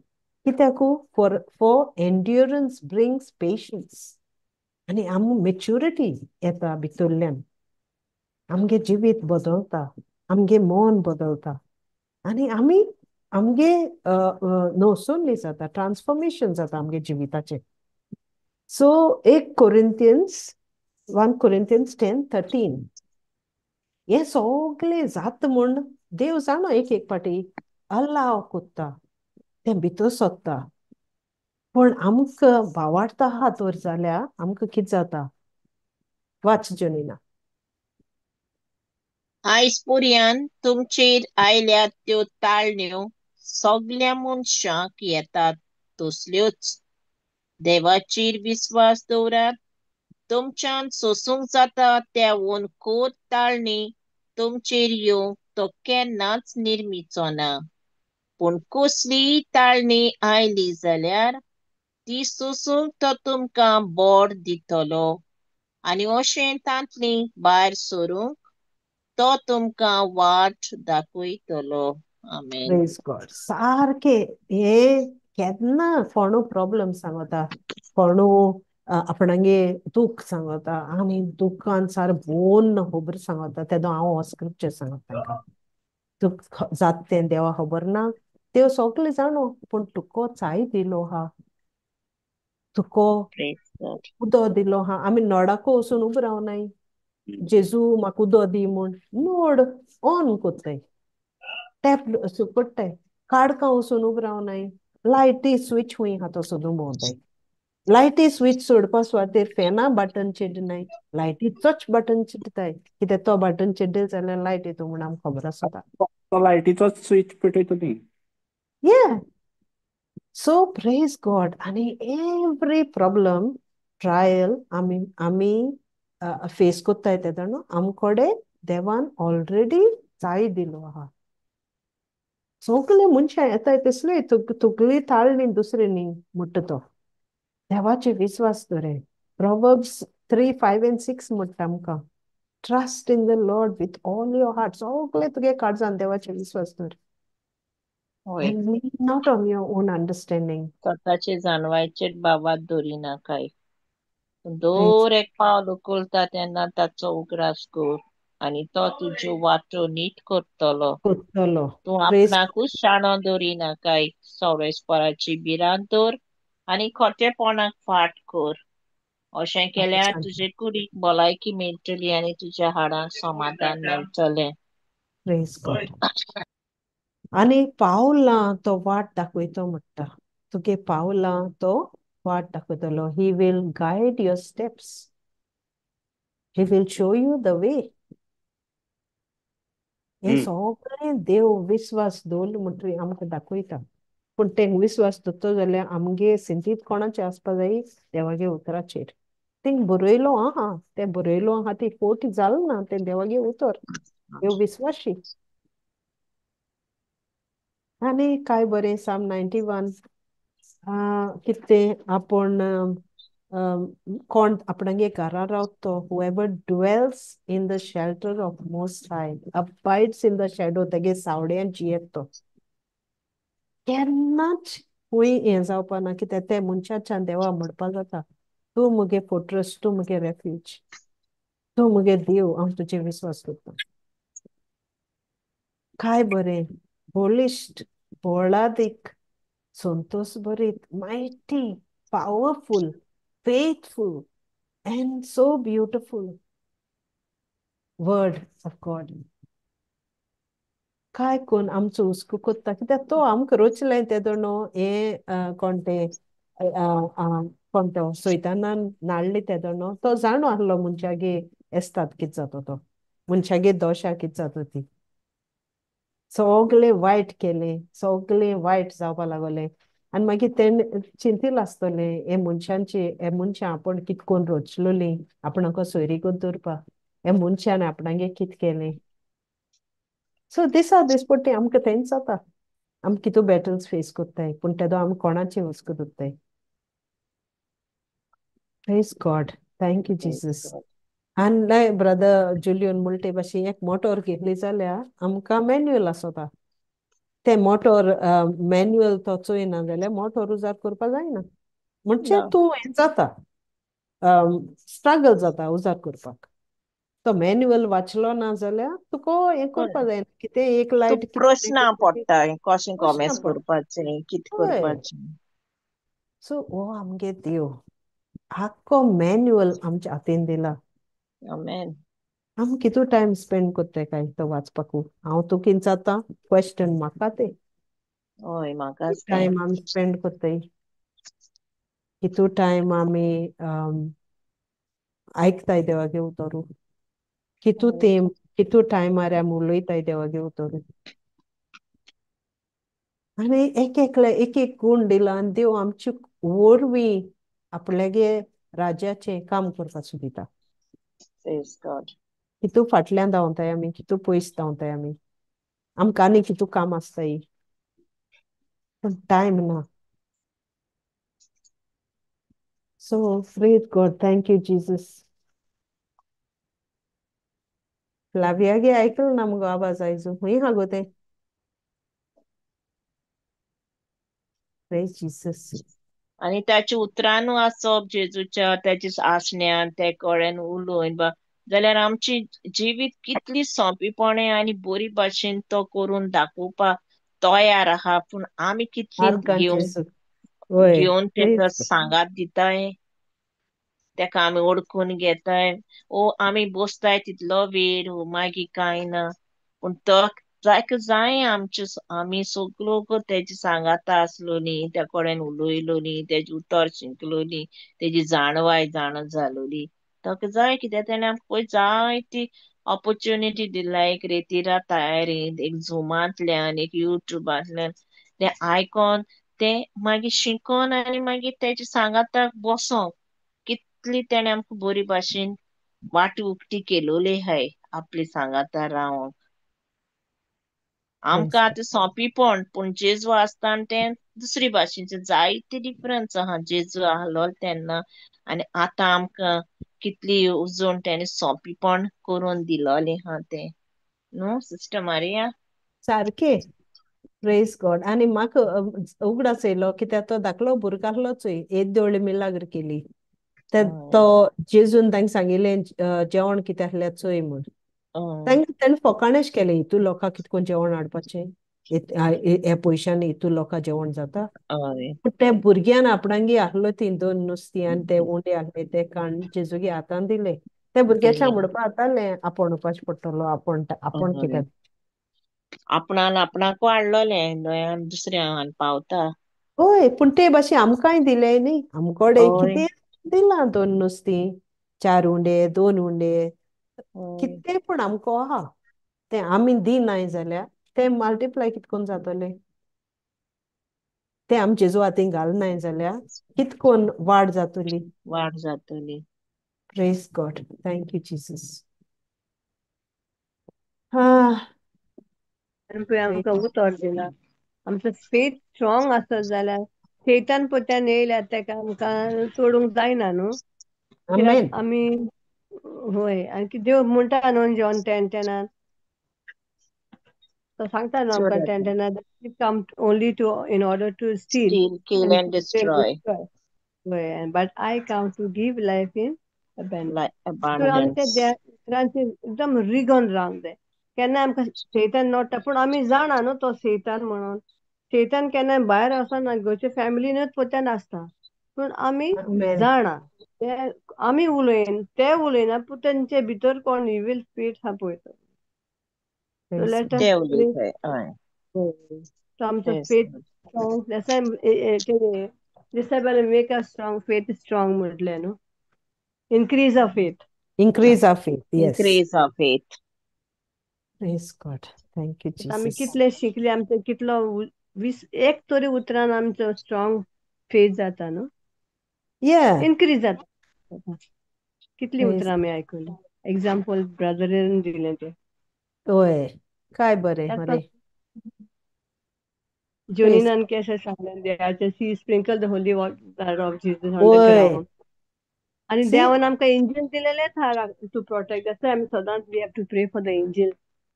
कित्याकू फॉर एन्ड्युरन्स ब्रिंग्स पेशन्स आनी आम मेच्युरिटी येता भितरल्यान. आमगे जिवीत बदलता, आमगे मन बदलता आनी आमी आमगे नोसोन्नी जाता, ट्रान्सफॉर्मेशन जाता आमगे जिविताचें. सो 1 Corinthians 1 Corinthians 10:13 हें सगळें जाता म्हूण देव जाणो एक एक पाटी अलाव कोत्ता, तें भितर सोदता. पूण आमकां भावार्थ आहा तर जाल्यार आमकां कितें जाता? वाच जोनीना. आयज पुर्यान तुमचेर आयल्यात त्यो ताळण्यो सगल्या मनशांक येतात तसल्योच. देवाचेर विस्वास दवरात, तुमच्यान सोसूंक जाता त्या वनकोत ताळणी तुमचेर येवंक तो केन्नाच निर्मिचो ना. पूण कसलीय ताळणी आयली जाल्यार ती सोसूंक तो तुमकां बोड दितलो आनी अशें तांतली भायर सरूंक तो तुमकां वाट दाखयतलो. आमेन. प्रेज गॉड. सारकें हें केन्ना कोणू प्रॉब्लम सांगता, कोणू आपणागे दूख सांगता आनी दुख्खान सार बोन खबर सांगता, तेदो हांव हो स्क्रिप्चर सांगता तांकां. दुख्ख जाता तें देवा खबर ना, देव सगळें जाणो, पूण तुका चाय दिलो आहा, तुका उदो दिलो आहा. आमी नोडाको वचून उबो रावनाय, जेजू म्हाका उदो दी म्हूण. नोड ऑन कोत्ताय, टॅप सुपडटाय, काडकां वचून उबो रावनाय, लायटी स्विच खूंय आहा तो सोदून भोंवताय. लायटी स्विच सोडपा सुवातेर फॅना बटन चिडनाय, लायटीचोच बटन चिडटाय, कित्याक तो बटन चिडले जाल्यार लायट येता म्हूण आमकां खबर आसता. तो लायटीचोच स्विच पेटयतली. Yeah. So praise God. आनी एवरी प्रॉब्लम ट्रायल आमी आमी फेस कोत्ताय तेदो न्हू आमकोडे देवान ऑलरेडी चाय दिलो आहा. सगळे मनशां येताय तसले तुगली ताळणी दुसरे न्ही म्हणटा तो. देवाचे विस्वास दवरे. Proverbs 3, 5 and 6 म्हणटा आमकां, trust in the Lord with all your heart. सगळे तुगे काळजान देवाचे विस्वास दवर. And lean not on your own understanding. स्वताचे जाणवायचेर बाबात दवरिनाकाय. दर एक पावल उखलता तेन्ना ताचो उगडास कर आनी तो तुज्यो वाटो नीट करतलो. करतलो. तूं आपणाकूच शाणो दवरिनाकाय. सवळेसपराची भिरांत दवर आनी खोटेपणाक फाट कर. अशें केल्यार तुजे कुडीक भलायकी मेळटली आनी तुज्या हाडांक समाधान मेळटलें. Praise God. आनी पावलां तो वाट दाखयतो म्हणटा. तुगे पावलां तो वाट दाखयतलो. He will guide your steps. He will show you the way. हें सगळें देव विस्वास दवरलो म्हणटकीर आमकां दाखयता. पूण तें विस्वास दवरतो जाल्यार आमगे सिंतीत कोणाचें आसपा जाय? देवागे उतराचेर. तें बरयलो आहा, तें बरयलो आहा, ती फोट जाल ना, तें देवागे उतर, देव विस्वाशी. आनी काय बरें साम 91 कितें आपूण कोण आपणागे घरा रावतो, whoever dwells in the shelter of Most High abides in the shadow, तेगे सावड्यान जियेत तो. केन्नाच खंय हें जावपा ना, कित्याक ते मनशाच्यान देवा म्हणपा जाता, तूं मुगे फोर्ट्रस, तूं मुगे रेफ्यूज, तूं मुगे देव, हांव तुजेर विस्वास करता. काय बरें बळिश्ट, बळादीक, संतोष भरीत, mighty, powerful, faithful and so beautiful word of God. काय कोण आमचो हुस्को कोत्ता, कित्याक तो आमकां रोचलें तेदो न्हू हें कोण तें कोण तो सैतानान नाडली तेदो न्हू, तो जाणो आहलो मनशागे एस्ताद कितें जाता तो, मनशागे दोशा कितें जाता ती. सगळे वायट केले, सगळे वायट जावपा लागले आनी मागीर तेणें चिंतिल आसतलें हे मनशांचे, हे मनशां आपूण कित कोन्न रोचलोलीं आपणाक सोयरीगत दवरपा, हे मनशान आपणागे कित केलें. सो दिसा दिसपट्टी आमकां तेंच जाता, आमी कितू बॅटल्स फेस कोत्ताय, पूण तेदो आमी कोणाचे हुस्को दवरताय. Praise God, thank you Jesus. आनी ब्रदर जुलियन म्हणटे भाशेन एक मोटोर घेतली जाल्यार आमकां मॅन्युअल आसता, तें मोटोर मॅन्युअल तो चोयना जाल्यार मोटोर उजार करपा जायना, म्हणजे तूं हें जाता, स्ट्रगल जाता उजार करपाक. तो मॅन्युअल वाचलो ना जाल्यार तुका हें करपा जायना, कितें एक लायट प्रस्न पडटा, कशें कॉमेस करपाचें, कितें करपाचें. सो हो आमगे देव आख्खो मॅन्युअल आमच्या हातीन दिला. आमेन. आमी कितू टायम स्पेंड कोत्ताय काय तो वाचपाकू? हांव तुका कितें जाता क्वेश्चन म्हाका तें. हय, म्हाका टायम आमी स्पेंड कोत्ताय, कितू टायम आमी आयकताय देवागे उतरू, कितू तेम कितू टायमार आमी उलयताय देवागे उतरू. आनी एक एकले एक एक गूण दिला आनी देव आमचे वरवीं आपल्यागे राज्याचें काम करपाक सोदिता. Praise God. कितू फाटल्यान धांवताय आमी, कितू पयस धांवताय आमी, आमकां आनी कितू काम आसताय, पूण टायम ना. So praise God, thank you Jesus. फ्लावियागे आयकलो ना मुगो आवाज आयजू, खंय आहा गो तें? Praise Jesus. आनी ताच्या उतरानू आसप जेजूच्या, ताच्या आसण्यान ते कडेन उलोवन जाल्यार आमची जिवीत कितली सोंपेपणे आनी बरी भाशेन तो करून दाखोवपाक तयार आहा, पूण आमी कितली घेवन घेवन तेका सांगात दिताय, तेका आमी ओळखून घेताय, ओ आमी बसताय तितलो वेळ, मागीर कांय ना, पूण तो जायक जाय आमचे, आमी सगळो तेजे सांगाता आसलो न्ही, त्या कडेन उलयलो न्ही, तेजे उतर शिकलो न्ही, तेजी जाणवाय जाण जालोली, ताका जाय कित्याक तेणें आमकां पळय जायती ऑपोर्च्युनिटी दिला, एक रेतिरा तयारींत, एक झुमांतल्यान, एक युट्यूबांतल्यान तें आयकोन तें मागीर शिकोन आनी मागीर तेजे सांगाताक बसोंक कितली तेणें आमकां बरी भाशेन वाट उक्ती केलोली आहाय आपली सांगाता रावोंक. आमकां आतां सोंपेपण, पूण जेजू आसतना तें दुसरी भाशेचें जायते डिफरन्स आहा. जेजू आहलो तेन्ना आनी आतां आमकां कितली उजोवन तेणें सोंपेपण करून दिलोलें आहा तें, न्हू सिस्टर मारिया? सारकें. Praise God. आनी म्हाका उगडास येयलो कित्याक तो धाकलो भुरगो आहलो चोय, येद्दोळी मिलाग्र केली ते तो जेजून तांकां सांगिल्लें जेवण कितें आहलें चोय म्हूण. तांकां तेणें फकाणेश केलें, हितू लोकांक कितें करून जेवण हाडपाचें, ह्या पयशांनी हितू लोकांक जेवण जाता. पूण ते भुरग्यान आपणांगी आहलो ती दोन नुस्तीं आनी ते उंडे आहले ते काण जेजूगे हातान दिले. ते भुरग्याच्या म्हणपा जातालें आपूण उपाशी पडटलो, आपूण आपूण कित्याक आपणान आपणाकू हाडलोलें दुसऱ्या पावता. हय, पूण ते भाशेन आमकांय दिले न्ही, आमकोडे कितें दिलां, दोन नुस्तीं, चार उंडे, दोन उंडे, कितें पूण आमकां आहा तें आमी दिनाय जाल्यार तें मल्टिप्लाय कितें करून जातलें? तें आमचे हातीन घालनाय जाल्यार कितें करून वाड जातली? वाड जातली. Praise God. Thank you Jesus. हा, आमकां उतर दिला, आमचो फेथ स्ट्रॉंग आसत जाल्यार फेतान पोत्यान येयल्यार तेका आमकां सोडूंक जायना न्हू. कित्याक आमी होय आनी देव म्हणटा न्हू जॉन 10:10, तो सांगता न्हू आमकां 10:10, come only to in order to steal, kill and destroy. हय, but I come to give life in abundance. आमच्या एकदम रिगोन रावंक जाय. केन्ना आमकां सैतान नोडटा, पूण आमी जाणा न्हू तो सैतान म्हणून. सैतान केन्ना भायर वचना, घरच्या फॅमिलीनूच पोत्यान आसता, पूण आमी जाणा ते आमी उलयन ते उलयना, पूण तेंचे भितर कोण इवील स्पिरिट आहा पळय तो. आमचो faith strong, make a strong faith strong म्हटलें न्हू. Increase our faith. Increase our faith, yes. Increase our faith. Praise God. Thank you Jesus. आमी कितले शिकले, आमचे कितलो 20 तरी उतरान आमचो स्ट्रॉंग फेथ जाता न्हू, इनक्रीज जाता. कितली उतरां आमी आयकली, एग्जाम्पल ब्रदरीन दिलें तें. हय, काय बरें बरें. जोनीनान कशें सांगलें, देवाचें she sprinkle the holy water of Jesus on the ground. आनी देवान आमकां एंजल दिलेलेच आहा टू प्रोटेक्ट. That's आमी सदांच we have to pray for the angel.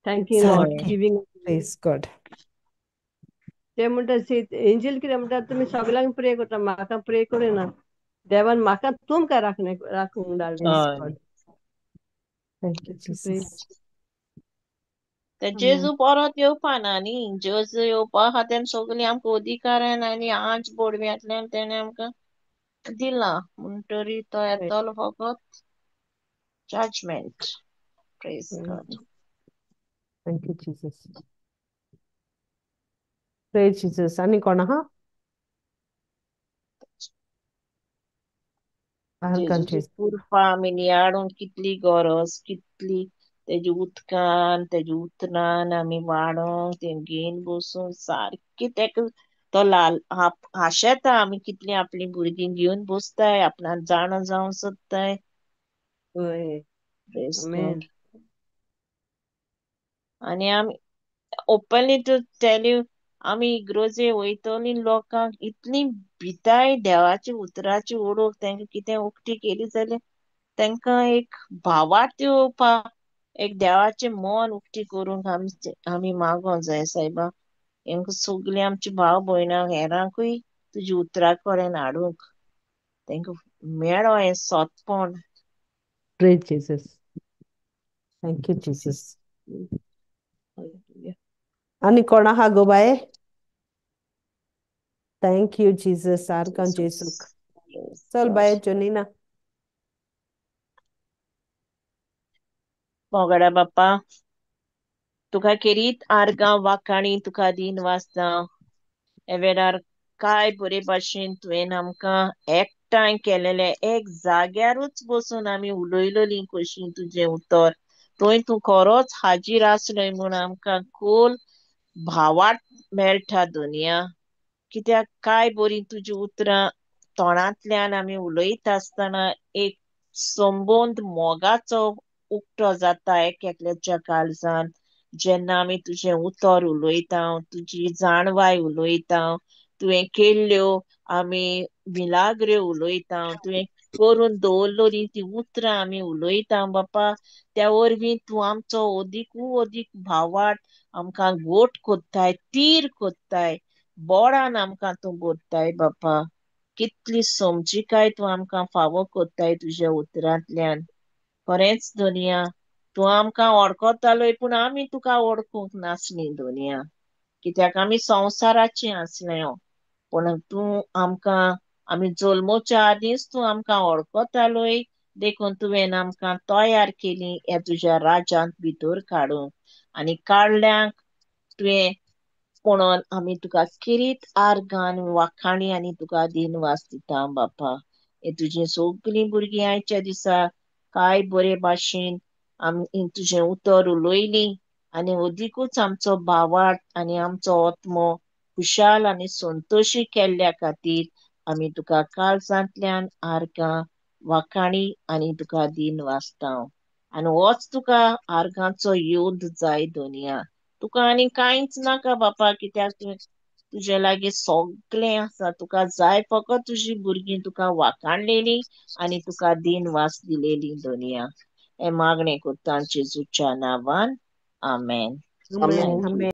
Thank you Lord giving. Praise God. ते म्हणटा एंजल कितें म्हणटा, तुमी सगळ्यांक प्रे करता, म्हाका प्रे करिना, देवान म्हाका तुमकां राखणे राखूंक धाडलें. Thank you Jesus. ते जेजू परत येवपा ना न्ही, जेजू येवपा आहा तेन्ना सगळीं आमकां अधिकारान आनी आंच बोडव्यांतल्यान तेणें आमकां दिला, म्हणटरी तो येतलो फकत judgement. Praise God. Thank you Jesus. Praise Jesus. आनी कोण आहा? जेजूची कृपा आमी नियाळूंक कितली गरज, कितली तेजी उदकान तेजी उतरान आमी वाडोंक, तें घेवन बसूंक सारकें तेका तो लाल आशेता आमी कितलीं आपलीं भुरगीं घेवन बसताय, आपणाक जाणा जावंक सोदताय. आनी आमी ओपनली टू टेल you, आमी इग्रोजे वयतली लोकांक इतली भिताय देवाची उतराची ओडूक, तांकां कितें उक्ती केली जाल्यार तांकां एक भावार्थ येवपा, एक देवाचें मन उक्ती करूंक आमी मागोंक जाय सायबा. हेंका सगळीं आमची भाव भयणांक हेरांकूय तुजी उतरां कडेन हाडूंक तांकां मेळो हें सोतपण. Praise Jesus. Thank you Jesus. आनी कोण आहा गो बाये? Thank you Jesus. आर्गां जेजूक. चल बाये जोनीना. मोगडा बाप्पा, तुका खेरीत आर्गां वाखाणी तुका दीन वाचता. हे वेळार काय बरे भाशेन तुवें आमकां एकठांय केलेलें, एक जाग्यारूच बसून आमी उलयलेलीं कशी तुजें उतर, थंय तूं खरोच हाजीर आसलोय म्हूण आमकां खोल भावार्थ मेळटा दुनिया. कित्याक काय बरीं तुजीं उतरां तोंडांतल्यान आमी उलयता आसतना एक संबंद मोगाचो उक्तो जाता एक एकल्याच्या काळजान. जेन्ना आमी तुजें उतर उलयता, तुजी जाणवाय उलयता, तुवें केल्ल्यो आमी मिलाग्र्यो उलयता, तुवें करून दवरलोली ती उतरां आमी उलयता बापा, त्या वरवीं तूं आमचो अदिकू अदीक भावार्थ आमकां गोट कोत्ताय, तीर कोत्ताय, बोडान आमकां तूं बोरताय बापा. कितली समजिकाय तूं आमकां फावो कोत्ताय तुज्या उतरांतल्यान. खरेंच धोनिया, तूं आमकां वळखतालोय पूण आमी तुका वळखूंक नासली धोनिया, कित्याक आमी संवसाराची आसले. पूण तूं आमकां आमी जल्मोच्या आदींच तूं आमकां वळखतालोय, देखून तुवें आमकां तयार केली ह्या तुज्या राज्यांत भितर काडूंक. आनी काडल्यांक तुवें म्हणून आमी तुका किरीत आर्गान वाखाणी आनी तुका दिनवास दिता बापा. हे तुजी सगळीं भुरगीं आयच्या दिसा काय बरे भाशेन आमी तुजें उतर उलयली आनी अदिकूच आमचो भावार्थ आनी आमचो आत्मो खुशाल आनी संतोशी केल्ल्या खातीर आमी तुका काळजांतल्यान आर्गां वाखाणी आनी तुका दिनवासता. आनी होच तुका आर्गांचो योद जाय धोनिया. तुका आनी कांयच नाका बापा, कित्याक तुवें तुजे लागीं सगळें आसा. तुका जाय फकत तुजी भुरगीं तुका वाखाणलेली आनी तुका दिनवास दिलेली धोनिया. हे मागणें करता जेजूच्या नांवान, आमेन. आमेन.